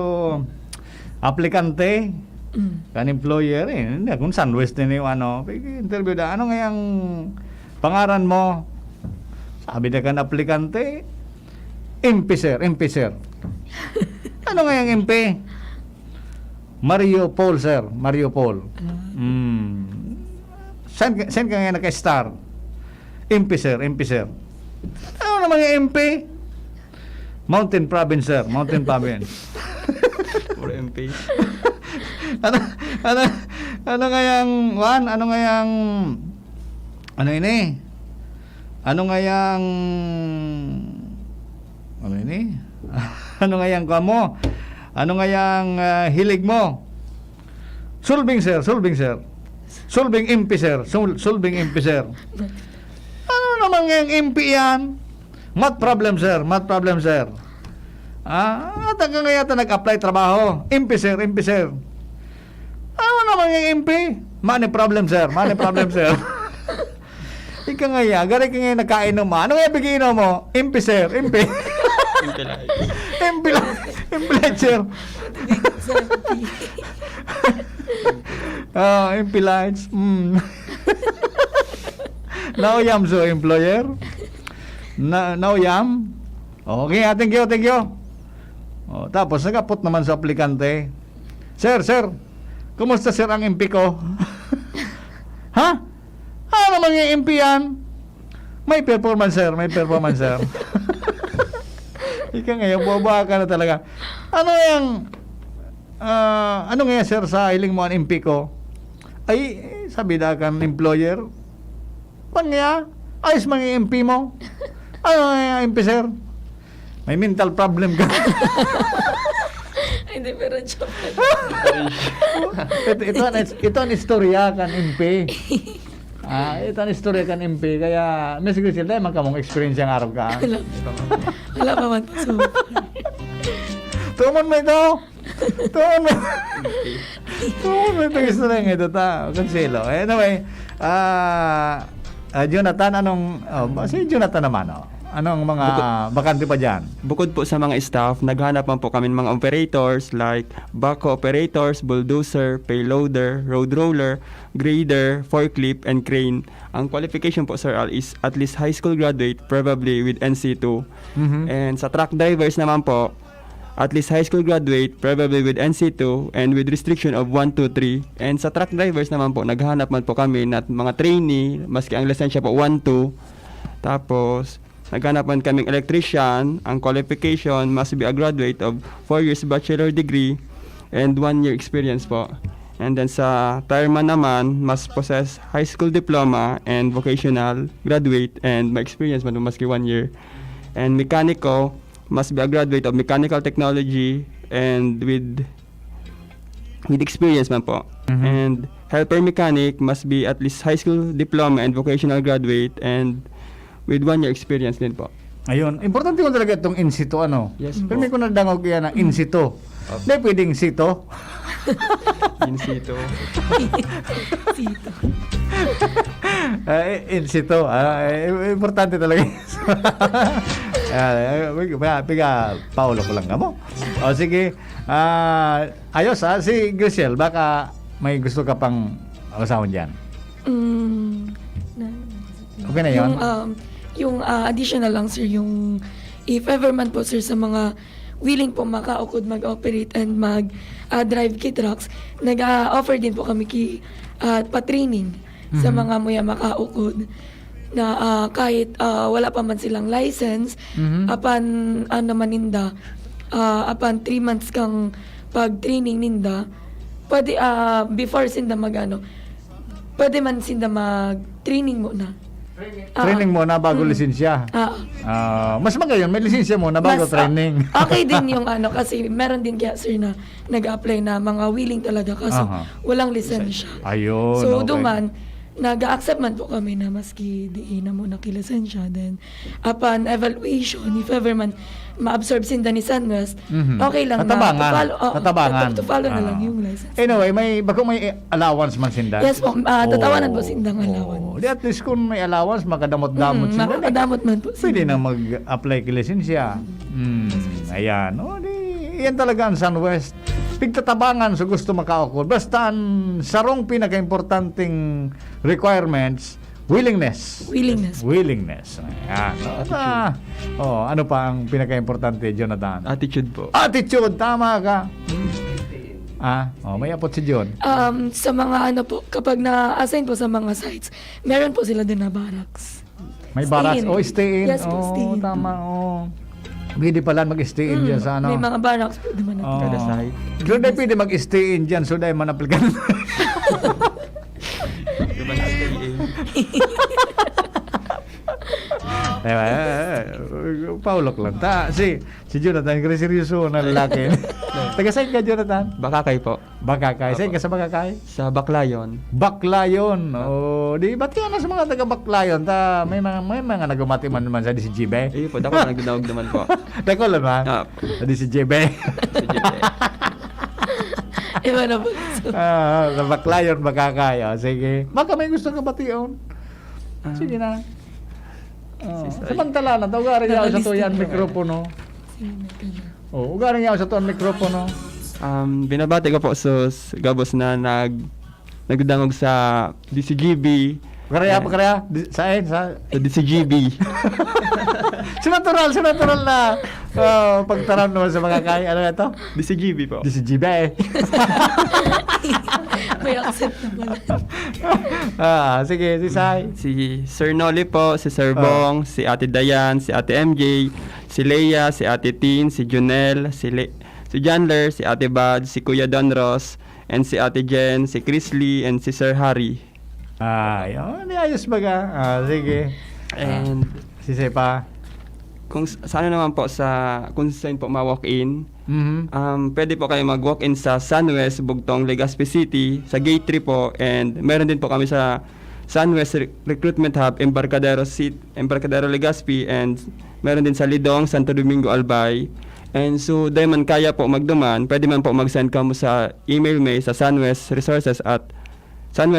aplikante, Mm. kan employer, eh, hindi, kung saan West din yung ano, interview da. Ano nga yung pangaran mo? Sabi na kan aplikante, M P, sir, M P, sir. Ano nga yung M P? Mario Paul, sir. Mario Paul. Ah. Mm. Saan, ka- saan ka nga naka-star? M P, sir. M P, sir. Ano naman yung M P? Mountain Province, sir. Mountain Province. Puro M P. Ano, ano, ano nga yang, Juan? Ano nga yang, ano ini? Ano nga yang, ano ini? Ano nga yang kuha mo? Ano nga yang ah, hilig mo? Solving, sir. Solving, sir. Solving M P, sir. Sol- solving M P, sir. Ano naman nga yung M P yan? Math problem, sir. Math problem, sir. Ah, at hanggang ngayon ata nag-apply trabaho. M P, sir. M P, sir. Ano naman yung M P? Money problem, sir. Money problem, sir. Ika nga ya, gari ka nga nagkainom, ah. Ano nga bigay mo? M P, sir. M P. M P lang. M P lang. M P lang, sir. Ah, M P Lights. Mm. Nauyam so employer. Na nauyam. Okay, ah, thank you, thank you. Oh, tapos nagapot naman sa aplikante. Sir, sir, kumusta, sir, ang M P ko? Ha? Ano naman yung M P yan? May performance, sir. May performance, sir. Ika ngayon, buwa ka na talaga. Ano yung, ah, ano nga, sir, sa hiling mo ang M P ko? Ay, sabi na kan employer, "Kuwan nga, ayos man yung M P mo." "Ano nga yung M P, sir?" "May mental problem ka." Ay, hindi, pero joke. ito, ito, ang, ito ang istorya kan M P. Ah, ito ang istorya kan M P. Kaya, Miss Grisel, dahil man kamong experience yung araw ka. Wala pa man po. So, Tumon mo ito! Tumon mo! Tumon mo itong istorya nga ito, ta. Konselo. Anyway, ah, ah, Jonathan, anong, oh, si Jonathan naman, oh. Anong mga Bukod- bakante pa dyan? Bukod po sa mga staff, naghanap man po kami ng mga operators like backhoe operators, bulldozer, payloader, road roller, grader, forklift, and crane. Ang qualification po, Sir Al, is at least high school graduate, preferably with N C two. Mhm. And sa truck drivers naman po, at least high school graduate, preferably with N C two and with restriction of one two three. And sa truck drivers naman po, naghahanap man po kami na mga trainee, maski ang lisensya po one two. Tapos, naghahanap man kaming electrician, ang qualification must be a graduate of four years bachelor degree and one year experience po. And then sa fireman naman, must possess high school diploma and vocational graduate and may experience man po maski one year. And mekaniko, must be a graduate of mechanical technology and with with experience man po. Mhm. And helper mechanic must be at least high school diploma and vocational graduate and with one year experience din po. Ayun. Importante mo talaga itong in situ, ano? Yes Pero po. may ko nadangog yan na in situ. Hindi pwedeng situ. In situ. Sito. Ah, in situ. Ah, eh, importante talaga. Ah, eh, piga, piga, paulo ko lang kamo. O sige. Ah, ayos, ah. Si Grisel, baka may gusto ka pang usahon dyan. Mm, na, Okay na yun? Yung, um, yung ah, additional lang, sir, yung if ever man po, sir, sa mga willing po makaukod mag-operate and mag ah, drive ki trucks, nag-offer din po kami ki at pa-training sa Mhm. mga muya makaukod na, ah, kahit, ah, wala pa man silang license, Mhm. apan ano man ninda, ah, apan three months kang pag-training ninda, pwede, ah, before sinda mag-ano, pwede man sinda mag-training muna. Ah, Training muna bago mm. lisensya. Ah. Ah, mas magayon, may lisensya muna bago Mas, ah, training. okay din yung ano, kasi meron din kaya, sir, na nag-apply na mga willing talaga, kaso Aha. walang lisensya. Ayun, So, okay. duman, nag-accept man po kami na maski di na muna kilisensya. Then, upon evaluation, if ever man ma-absorb sinda ni Sunwest, Mhm. okay lang na Tatabangan. to follow, oo, Tatabangan. to follow na lang Ah. yung license. Anyway, may, bako may allowance man sinda? Yes po, ah, tatawanan po Oo. sindang Oo. allowance. Di at least kung may allowance, makadamot-damot Mm, sinda, eh. makakadamot man po Pwede sila. na mag-apply ki lisensya. Mm, ayan. O, di, yan talaga ang Sunwest. Pigtatabangan sa gusto makaukod. Basta ang sarong pinakaimportanteng requirements, willingness. Willingness. Willingness. Ayan. O, Attitude. na, o, ano pa ang pinakaimportante, Jonathan? Attitude po. Attitude, tama ka. Ah, o, may apot si John. Um, sa mga ano po, kapag na-assign po sa mga sites, meron po sila dun na barracks. May barracks. Stay-in. O, stay-in. Yes po, Oo, stay-in. tama, oo. Pwede pala mag-stay-in Mm, dyan sa ano. may mga barracks po naman natin. Oo. Kada site. Pero di pwede mag-stay-in dyan, so dahil man aplikan. Diba na stay-in? Diba? Paulok lang. Ta, si, si Jonathan, kasi seryoso na lalaki. Taga saan ka, Jonathan? Bakakay po. Bakakay. Saan Apo. ka sa Bakakay? Sa Baclayon. Baclayon. Apo. O, di, bati na sa mga taga Baclayon. Ta, may mga, may mga nagumati man naman sa D C G B. Iyo po, dako na nagdadaog naman po. Dako lang ba? Apo. Sa D C G B. Sa D C G B. Iba na po. Ah, sa Baclayon, Bakakay. O, sige. Baka may gusto ka bation. Ah. Sige na. O, Si Sai. samantala na, ta, ugaring yaw sa Naka-list tuyan na. mikropono. Sige na, kanya. O, ugaring yaw sa tuyan mikropono. Um, binabati ko po sus gabos na nag-, nagdadangog sa D C G B. Pagkaraya, Eh, pagkaraya. Di, saan? Sa sa D C G B. Sa natural, sa natural na, o, pagtaram naman sa mga kay, ano na to? D C G B po. D C G B. May accent na pala. Ah, sige, si Sai. Si Sir Nolly po, si Sir Ah. Bong, si Ate Dayan, si Ate M J, si Leia, si Ate Tin, si Junel, si Le-, si Janler, si Ate Bad, si Kuya Don Ross, and si Ate Jen, si Chris Lee, and si Sir Harry. Ah, yun. Di ayos baga. Ah, sige. Ah, And si Sai pa. Kung s-, sa ano naman po, sa, kung saan po ma-walk-in, Mhm. um, pwede po kayo mag-walk-in sa Sunwest, Bugtong, Legazpi City, sa Gate three po. And meron din po kami sa Sunwest Re-, Recruitment Hub, Embarcadero Cit-, Embarcadero, Legazpi, and meron din sa Lidong, Santo Domingo, Albay. And so, dahil man kaya po magduman, pwede man po mag-send kamo sa email may sa Sunwest Resources at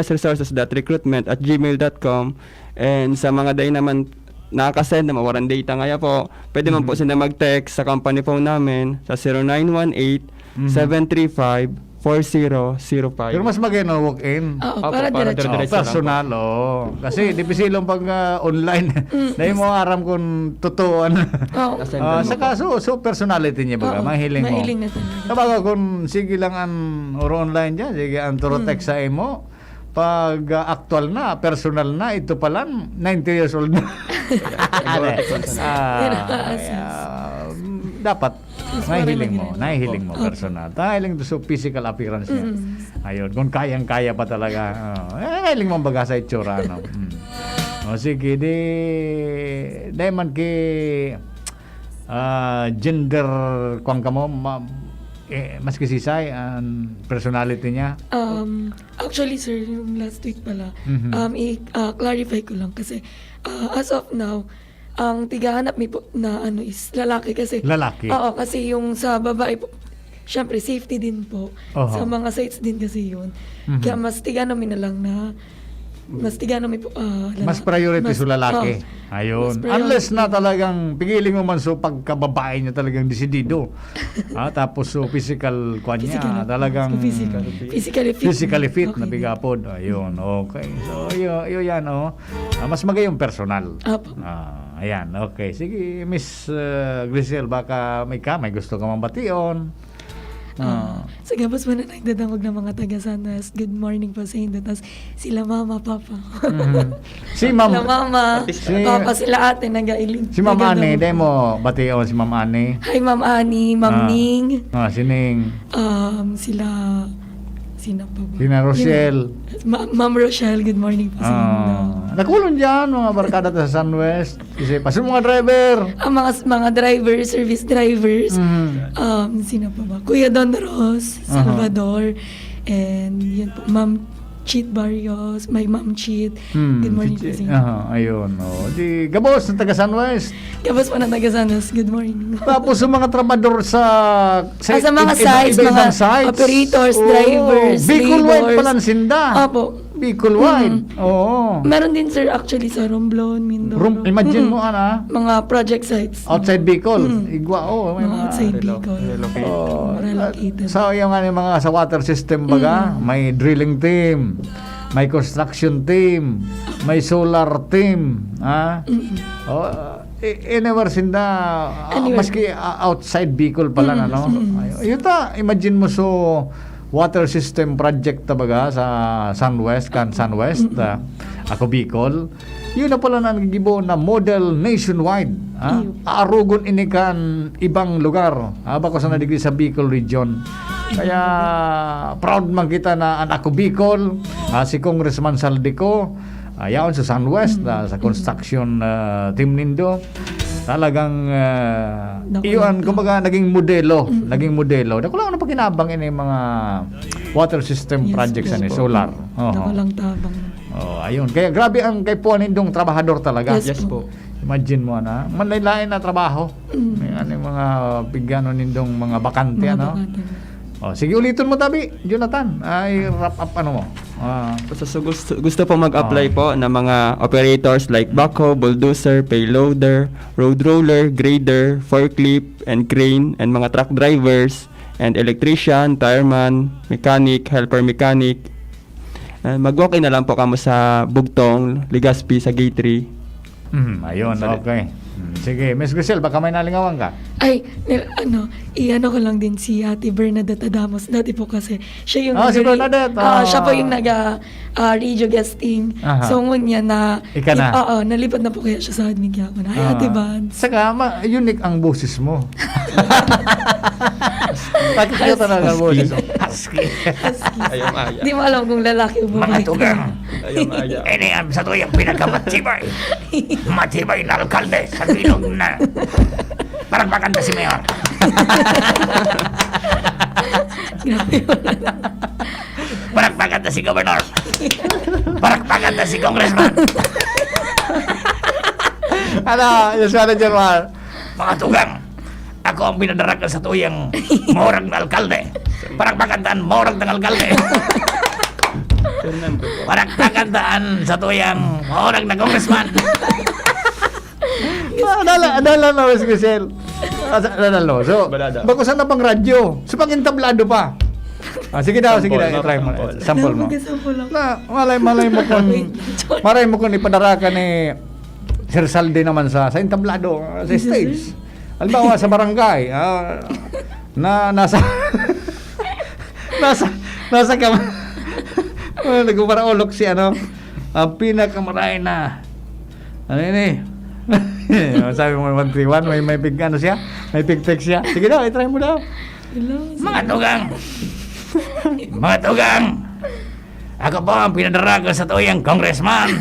sunwestresources.recruitment at gmail.com. And sa mga dai naman nakaka-send na mawaran data ngaya po, pwede man po Mhm. sila mag-text sa company phone namin sa Mhm. zero nine one eight, seven three five, four zero zero five. Pero mas maganda walk-in. Oo, Opo, para para diretso. diretso lang po. Personal, oo. Kasi dipisil ang pag, ah, online. Mm. Dahil mo aram kung totoo, ano. Oo. Nasend Ah, mo saka po. so, so personality niya baga, Oo, mahiling mo. mahiling na talaga. Kumbaga, kung sige lang ang or online dyan, sige ang turo Mm. text sa imo, pag, ah, aktual na, personal na, ito pala, ninety years old na. Siguro text lang sa Ah, Pinaka-assist. ah, dapat Mas nahihiling mo, parang nahihiling mo, Opo. personal. Nahihiling to sa physical appearance niya. Mm. Ayun, kung kayang-kaya pa talaga. Oh, eh, nahihiling mo baga sa itsura, ano. Mm. O sige, di, dahil man ki, ah, gender, kwan ka mo, ma-, eh, maski si Sai, ang personality niya. Um, actually, sir, yung last week pala, Mhm. um, i-, ah, clarify ko lang kasi, ah, as of now, ang tighahanap mi po na ano is lalaki kasi Lalaki. Oo, kasi yung sa babae po, syempre safety din po. Oho. Sa mga sites din kasi yun. Mhm. Kaya mas tigano mi na lang na, mas tigano mi po, ah, lala-, Mas priority mas, sa lalaki. oh, Ayun. mas priority. Unless na talagang pigili mo man so pagkababae niya talagang desidido. Ah, tapos so physical kwan niya, Physical appearance. talagang Physical. Physically fit. physically fit na Okay. bigapod. Ayun, okay. So, yun, yun yan, oh. Ah, mas magayong personal. Apo. Ah, ayan, okay. Sige, Miss, uh, Grisel, baka may ka, may gusto ka mang bation. Ah. Sa gabos man na nagdadangog ng mga taga San West, good morning po sa indo. Tas sila mama, papa. Mhm. Si Ma'am, Sila mama, Artista. Si- papa, sila ate, nag-ailing. si Ma'am Annie, nagdadangog. Demo, bati o si Ma'am Annie. Hi, Ma'am Annie, Ma'am Ah. Ning. Ah, si Ning. Um, sila, sino pa ba? Sina Rochelle. Yun. Ma- Ma'am Rochelle, good morning po sa indo. Ah, nakulon dyan, mga barkada ta sa San West. Kasi pa sa mga driver. Ang mga mga driver, service drivers. Mhm. Um, sino pa ba? Kuya Don Ros, Aha. Salvador, and yun po, Ma'am Cheet Barrios, may Ma'am Cheet. Hmm, Good morning po si sa Chi- inyo. Aha, ayun. Oh. Di, gabos na taga San West. Gabos po na taga San West. Good morning. Tapos sa mga trabador sa, Ah, sa mga iba- sites, iba-ibang mga sites. operators, Oo, drivers, Bicol wide laborers. pala sinda. Opo. Bicol wide. Mm. Oo. Meron din, sir, actually sa Romblon, Mindoro. Rom- imagine mo, Mm. ana. Mga project sites. Outside Bicol. Mm. Igwa, oh. May Mga mga, outside Relo- Bicol. relocate. Oh, Relocated. sa yung ano, mga sa water system baga, Mm. may drilling team, may construction team, may solar team, ha? Mm-mm. Oh, eh, anywhere sinda, ah, Anywhere. Maski ah, outside Bicol pala na, Mm, no? mm. Ay, yun ta, imagine mo so water system project ta baga sa San West, kan San West, Mm. ah, ako Bicol. Yun na pala na nagigibo na model nationwide. Ha? Iyo. Aarugon ini kan ibang lugar. Ha? Bako sa nadigdi sa Bicol region. Kaya proud man kita na an ako Bicol, ah, si Congressman Saldico, ah, yaon sa San West, ah, sa construction ah, team nindo. Talagang ah, Dako iyon, lang. Kumbaga, naging modelo. Mm. Naging modelo. Dako lang ano pakinabang ini mga water system Yes, projects yes ani, po. solar. Oo. Dako lang tabang. Oh, ayun. Kaya grabe ang kaipuhan nindong trabahador talaga. Yes Yes po. Imagine mo na, manlain-lain na trabaho. Mm. May ano yung mga bigano nindong mga bakante, Mga ano? bakante. Oh, sige, ulitin mo tabi, Jonathan. Ay, wrap up ano mo. Ah, So, so gusto, gusto po mag-apply Ah. po ng mga operators like backhoe, bulldozer, payloader, road roller, grader, forklift, and crane, and mga truck drivers, and electrician, tireman, mechanic, helper mechanic. Eh, mag-walk-in na lang po kamo sa Bugtong, Legazpi, sa Gate three. hmm, ayun, Sorry. Okay. Hmm, sige, Miss Grisel, baka may nalingawan ka? Ay, nil- ano, i-ano ko lang din si Ate Bernadette Adamos. Dati po kasi, siya yung Ah, si nag- Bernadette, ah, ah. Siya po yung nag ah, ah, radio guesting. Aha. So, ngunyan na, Ika na. Oo, nalipad na po kaya siya sa admin kaya ako na, "Ay, Ah. Ate Bans." Saka, ma- unique ang boses mo. Bakit ka talaga ang boses mo? Husky. Ayaw maya. Di mo alam kung lalaki o Mga babae. tugang. Ayaw maya. Ini ang sa tuyang pinakamatibay. Matibay na alkalde sa bilog na. Parang maganda si Mayor. Grabe. Parang maganda si Governor. Parang maganda si Congressman. Ano, yung sana dyan, Mar? Mga tugang, ako ang pinadarakan sa tuyang morag na alkalde. Parang magandaan morag ng alkalde. Fernando po. Parang magandaan sa tuyang morag na congressman. Ah, dala, dala na, Miss Grisel. Ah, sa- dala, no? So, Balada. Bako sana pang radyo. So, pag entablado pa. Ah, sige daw, sige daw, Sample, i-try mo. sample. Sample mo. Sample lang. Na, malay, malay mo kung, Wait. malay mo kung ipadara ka ni Sir Saldi naman sa, sa entablado, sa Yes, sir. stage. Halimbawa, sa barangay, ah, na, nasa, nasa, nasa kam-, oh, nagpaparaolok si ano, ang pinakamaray na, ano yun eh, sabi mo, one three one, may, may pig, ano siya? May pig text siya. Sige daw, i-try mo daw. Hello. Mga tugang! Mga tugang! Ako po ang pinadarago sa tuyang congressman.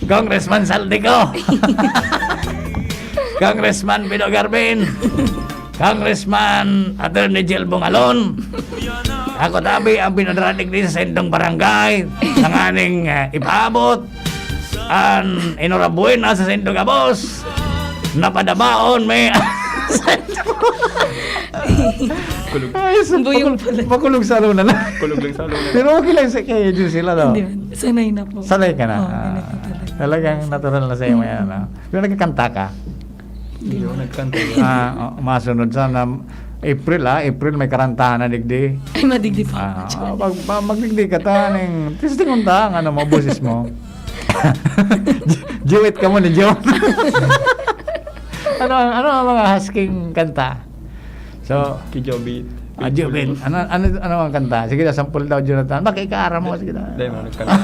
Congressman Saldico. Congressman Pino Garbin. Congressman Attorney Jill Bungalon. Ako tabi ang pinadaradig din sa indong barangay. Tanganing uh, ipaabot. An enhorabuena sa saindo gabos. Napadabaon mi. Kulog. Ay, sa Buyong makulog, pala. makulog sa luna na. Kulog lang sa luna. Pero okay lang sa kaya dyan sila daw. Hindi man. Sanay na po. Sanay ka na. Oo, Ah, ganito talaga. Talagang natural na sa'yo yan. Ano? Pero nagkakanta ka? Hindi ako nagkanta. Ah, oh, masunod sana. April, ah. April, may karantahan na digdi. Ay, madigdi po. Ah, pag, pag magdigdi ka ta, ning, testingon ta ang ano mo, boses mo. Duet ka mo ni John. Ano ang, ano ang mga husking kanta? So, Kijobi. Ah, Jubin, ano, ano, ano ang kanta? Sige na, sampol daw, Jonathan. Baka ikaara mo, sige na. Dahil mo nagkanta.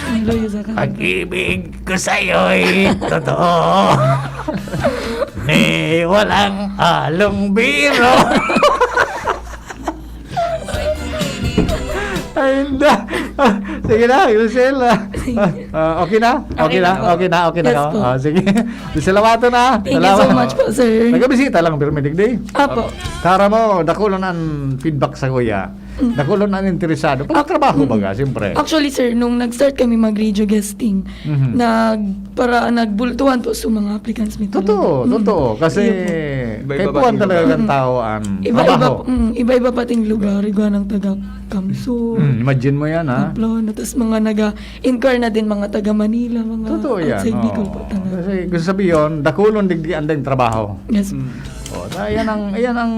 Ang luyo sa kanta. Pag-ibig ko sa'yo'y totoo. Ni walang halong biro. Ay, hindi. Ah, sige na, Lucille. Ah, ah, okay na? Okay, Okay na? na po. Okay na? Okay na Yes ka? po. Ah, sige. Salamat na. Thank you so much po, sir. Nagabisita lang, pero may digdi. Apo. Kara mo, dakulon ang feedback sa kuya. Dakulon ang interesado. Pag trabaho baga, siyempre. Actually, sir, nung nag-start kami mag-radio guesting, Mhm. nag, para nagbultuhan po sa mga applicants mi Totoo, talaga. Mm. totoo. Kasi Iyo po. Iba-iba kaipuhan pati talaga lugar. ang tao ang Iba-iba, trabaho. mm, iba-iba pating lugar, igwa ng taga Kamsur, Hmm, imagine mo yan, ha? Pamplona, tapos mga naga-inquire na din mga taga Manila, mga Totoo yan. outside Oo. Bicol po talaga. Kasi gusto sabihin, dakulon digdi andang trabaho. Yes. Mm. Oh, ta- yan ang yan ang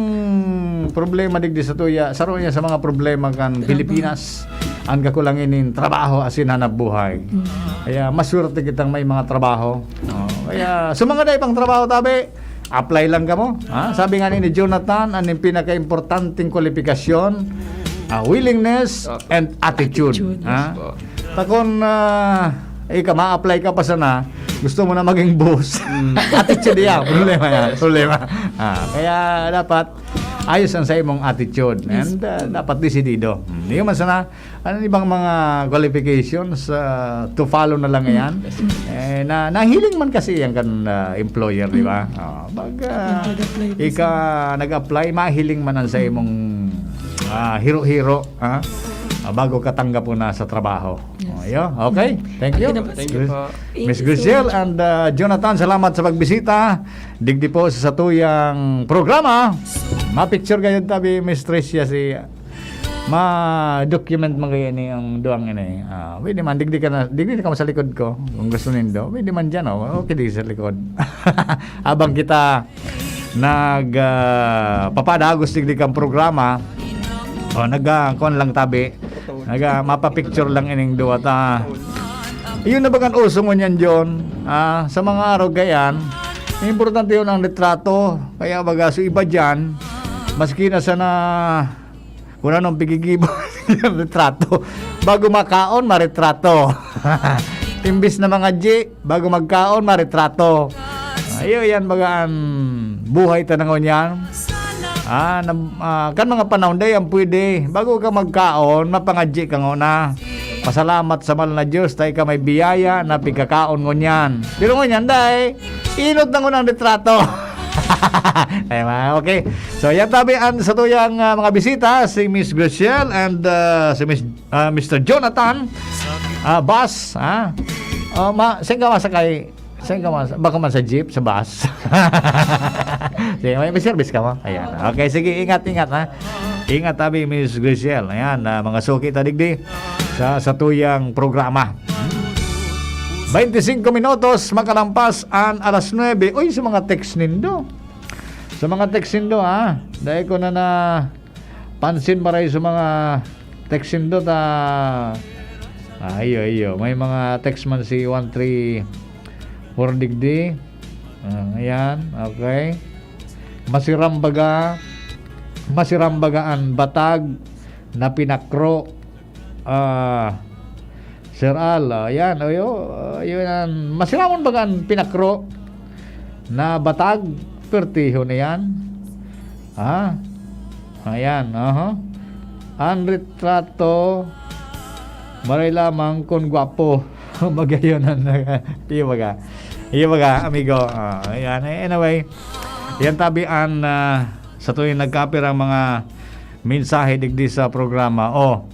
problema digdi sa tuya. Saro yan sa mga problema kan Pilipinas. Ang kakulangan nin trabaho asin hanap buhay. Mm. Kaya maswerte kitang may mga trabaho. Oh, kaya sa mga dai pang trabaho, tabi, apply lang kamo. Ha? Sabi nga ni Jonathan, ang pinaka-importanting kwalifikasyon, ah, willingness Ah. and attitude. Attitude. Ha? Yes po. Takon, ah, ika ma-apply ka pa sana, gusto mo na maging boss. Mm. Attitude yan, problema yan. Problema. Ah, kaya dapat ayos ang sa imong attitude. Yes. And ah, dapat desidido. Hmm, di man sana, ano ibang mga qualifications ah, to follow na lang yan. Eh, na, nahiling man kasi yan kan ah, employer, di ba? Oh, pag ah, Nag-apply po ika nag-apply, mahiling man ang sa imong ah, hiro-hiro. Ha? Ah, bago ka tanggap po na sa trabaho. Yes. Oh, yun. Okay? Thank you. Okay na po. Thank you po. Thank Miss you so Grisel much. and uh, Jonathan, salamat sa pagbisita. Digdi po sa satuyang programa. Ma-picture kayo tabi, Miss Tricia, si ma-document mo kayo ni ang duwang ini. Ah, pwede man, digdi ka na, digdi ka mo sa likod ko, kung gusto nindo. Pwede man dyan, oh. Okay, di sa likod. Habang kita nag ah, papadagos digdi kang programa, o nag ah, kuwan lang tabi, nag ah, mapapicture lang ining duwa ta. Iyon na bagan uso ngunyan, John. Ah, sa mga araw gayan, importante yun ang litrato. Kaya baga, so iba dyan, maski na sana kung anong pigigibo, litrato. Bago makaon, maritrato. Imbis na mga G, bago magkaon, maritrato. Ayo yan, baga ang buhay ta na ngunyan. Ah, na, ah, kan mga panahon, day, ang pwede. Bago ka magkaon, mapangadji ka nguna. Pasalamat sa mahal na Diyos, tayo ka may biyaya na pigkakaon ngunyan. Pero ngunyan, day, inot na ngunang litrato. Ay, ma, okay. So, yan tabi ang sa tuyang ah, mga bisita, si Miss Graciel and ah, si Miss, ah, Mister Jonathan. Ah, Bas, ha? Oh, ma, saan ka masakay? Saan ka mas, baka man sa jeep, sa bus. Sige, may, may service ka mo? Ayan. Okay, sige, ingat, ingat, ha? Ingat, tabi, Miss Graciel. Ayan, ah, mga suki ta digdi sa, sa tuyang programa. Twenty-cinco minutos, makalampas an alas nuebe. Uy, sa mga text nindo. Sa mga text nindo, ha? Dahil ko na na pansin maray sa mga text nindo ta. Ayo, ayo. May mga text man si one three four digdi. Ah, ayan, okay. Masirambaga, masirambaga an batag na pinakro. Ah, Sir Al, ah, yan, ayo, ah, yun ang masiramon baga an pinakro na batag, pertiho na yan. Ha? Ayan, aha. Ang retrato, maray lamang kung gwapo. Magayon ang nag-, iyo baga. Iyo baga, amigo. Ah, ayan. Eh, anyway, yan tabi an ah, sa tuwing nagkapir ang mga mensahe digdi sa programa. Oh.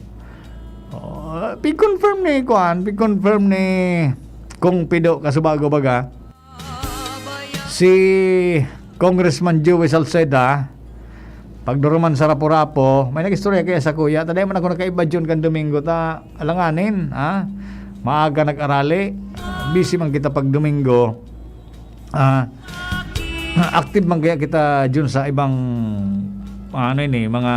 Oh, pig-confirm ni kuan, pig-confirm ni Kong Pido Kasubago baga. Si Congressman Joey Salceda, pagduruman sa Rapu-Rapu, may nag-istorya kaya sa kuya, ta dai man ako nakaiba Jun kan Domingo, ta alanganin, ha? Maaga nag-arali, busy man kita pag Domingo. Ah, active man kaya kita Jun sa ibang, ano ini, mga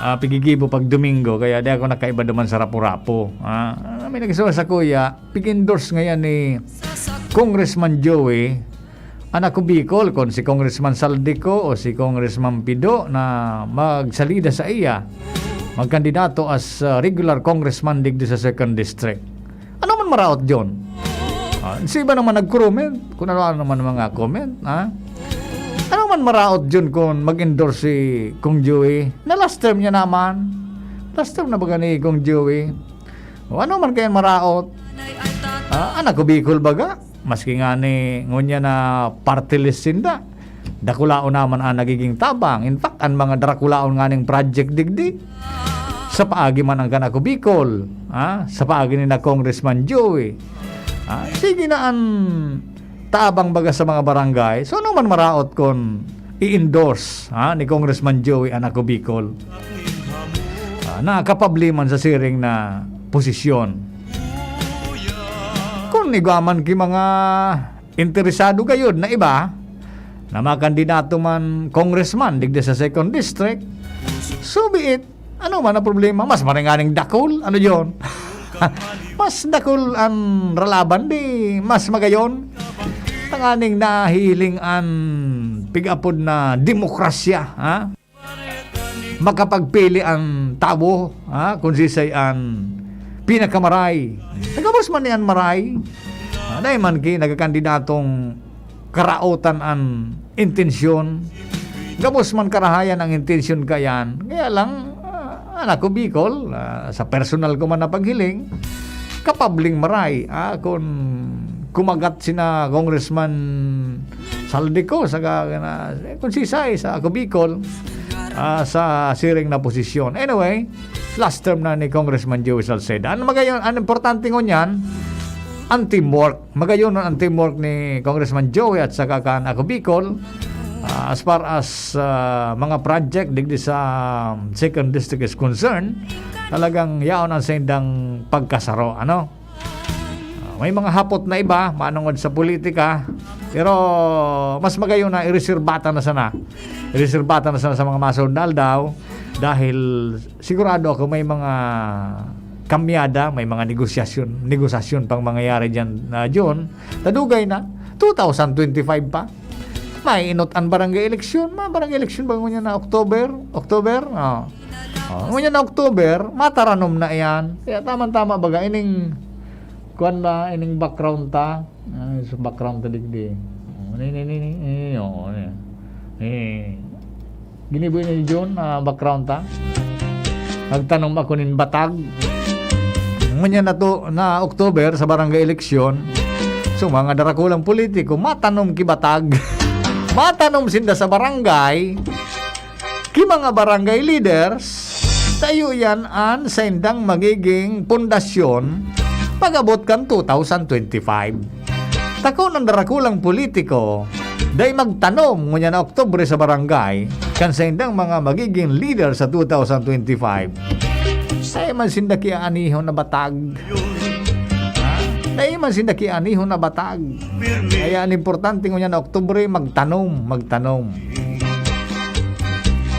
ah, pigigibo pag Domingo, kaya di ako nakaiba duman sa Rapu-Rapu. Ah, may nag-istorya sa kuya, pig-endorse ngayon ni Congressman Joey An Ako Bicol, kun si Congressman Zaldy Co o si Congressman Pido na magsalida saiya, magkandidato as, ah, regular congressman digdi sa second district. Ano man maraot diyon? Ah, si iba naman nag-comment, kung ano-ano naman mga comment, ha? Ano man maraot diyon kung mag-endorse si Cong Joey? Na last term niya naman. Last term na baga ni Cong Joey? O ano man kaya maraot? Ah, an Ako Bicol baga? Maski ngani ngunyan na party list sinda, dakulaon naman an nagiging tabang. In fact, an mga dakulaon nganing project digdi, sa paagi man an kan Ako Bicol, ha? Sa paagi ni na Congressman Joey, ha? Sige na an tabang baga sa mga barangay. So, ano man maraot kun i-endorse, ha, ni Congressman Joey an Ako Bicol? Ah, nakapabli man sa siring na posisyon. Kun igwa man ki mga interesado gayod na iba na makandidato man congressman digdi sa second district, so be it. Ano man ang problema? Mas maray nganing dakul? Ano yon? Mas dakul an ralaban, di mas magayon? Tanganing nahihiling an pig-apod na demokrasya, ha? Makapagpili an tawo, ha, kun sisay an pinakamaray. Gabos man ni an maray, ha, dai man ki nagkakandidatong karaotan an intensyon. Gabos man karahayan ang intensyon kayan. Kaya lang, ah, an Ako Bicol, ah, sa personal ko man na paghiling, kapabling maray, ah, kun kumagat sina Congressman Zaldy Co, saka na, eh, kun sisay sa Ako Bicol, ah, sa siring na posisyon. Anyway, last term na ni Congressman Joey Salceda. Ano magayon, ang importante ngunyan, ang teamwork. Magayon ang teamwork ni Congressman Joey at saka kan Ako Bicol. Ah, as far as, ah, mga project digdi sa second district is concerned, talagang yaon ang saindang pagkasaro, ano? Ah, may mga hapot na iba, manongod sa politika, pero mas magayon na ireserbata na sana. Ireserbata na sana sa mga masunod na aldaw dahil sigurado ako may mga kamyada, may mga negosasyon, negosasyon pang mangyayari diyan na June. Tadugay na, two thousand twenty-five pa. May inot an barangay eleksyon, mga barangay eleksyon ba ngunyan na October? October? Oh. Oh, ngunyan na October, mataranom na iyan. Kaya tama-tama baga, ining, kuwan ba, ining background ta? Ah, sa background ta digdi. Oh, ni, ni, ni, ni, eh, oo, ni. Eh, ginibo ni John, ah, background ta. Nagtanom ako nin batag. Ngunyan na to, na October, sa barangay eleksyon, so, mga darakulang politiko, matanom ki batag. Matanom sinda sa barangay, ki mga barangay leaders, tayo yan an saindang magiging pundasyon pag-abot kan two thousand twenty-five. Takon an darakulang politiko, dai magtanom ngunyan na Oktubre sa barangay, kan saindang mga magiging leader sa two thousand twenty-five. Dai man sinda kiaanihon na batag. Ha? Dai man sinda kiaanihon na batag. Kaya an importante ngunyan na Oktubre, magtanom, magtanom.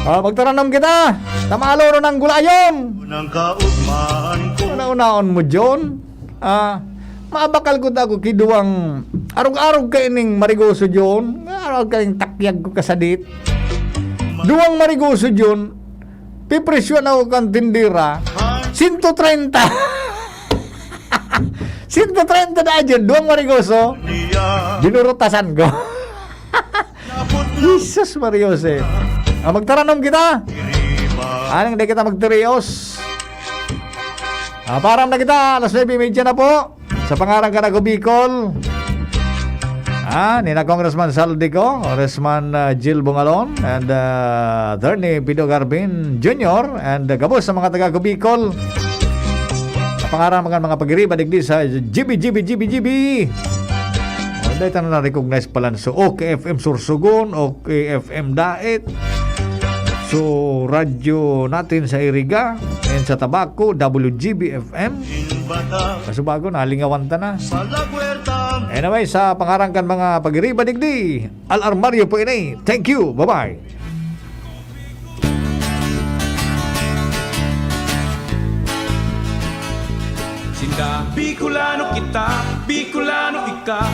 Ah, magtaranom kita. Tamalo ron ang gulayon. Nang kaugmaan ko. Una-unaon mo, John. Ah, mabakal ko ta ako ki duwang arog-arog kaining marigoso, John. Arog kaining takyag ko kasadit. Duwang marigoso, John. Pipresyohan ako kan tindera. Sento trenta. Sento trenta na, John. Duwang marigoso. Binurutasan ko. Jesus Maria Jose. Ah, magtaranom kita. Anong di kita magtirios? Ah, param na kita. Alas nuebe y media na po. Sa pangaran kan Ako Bicol. Ah, ni na Congressman Saldico, Congressman, ah, Jill Bungalon, and, ah, Attorney Pido Garbin Junior, and, ah, gabos sa mga taga Ako Bicol. Sa pangaran mga, mga pagiriba digdi sa G B, G B, G B, G B. Oh, dahil tayo na-recognize pala sa O K F M Sorsogon, O K F M Daet. So, radyo natin sa Iriga and sa Tabaco, W G B F M. Kaso bago, nalingawan ta na. Anyway, sa pangaran kan mga pagiriba digdi, Al Armario po ini. Thank you. Bye-bye. Sinda, Bicolano kita, Bicolano ika,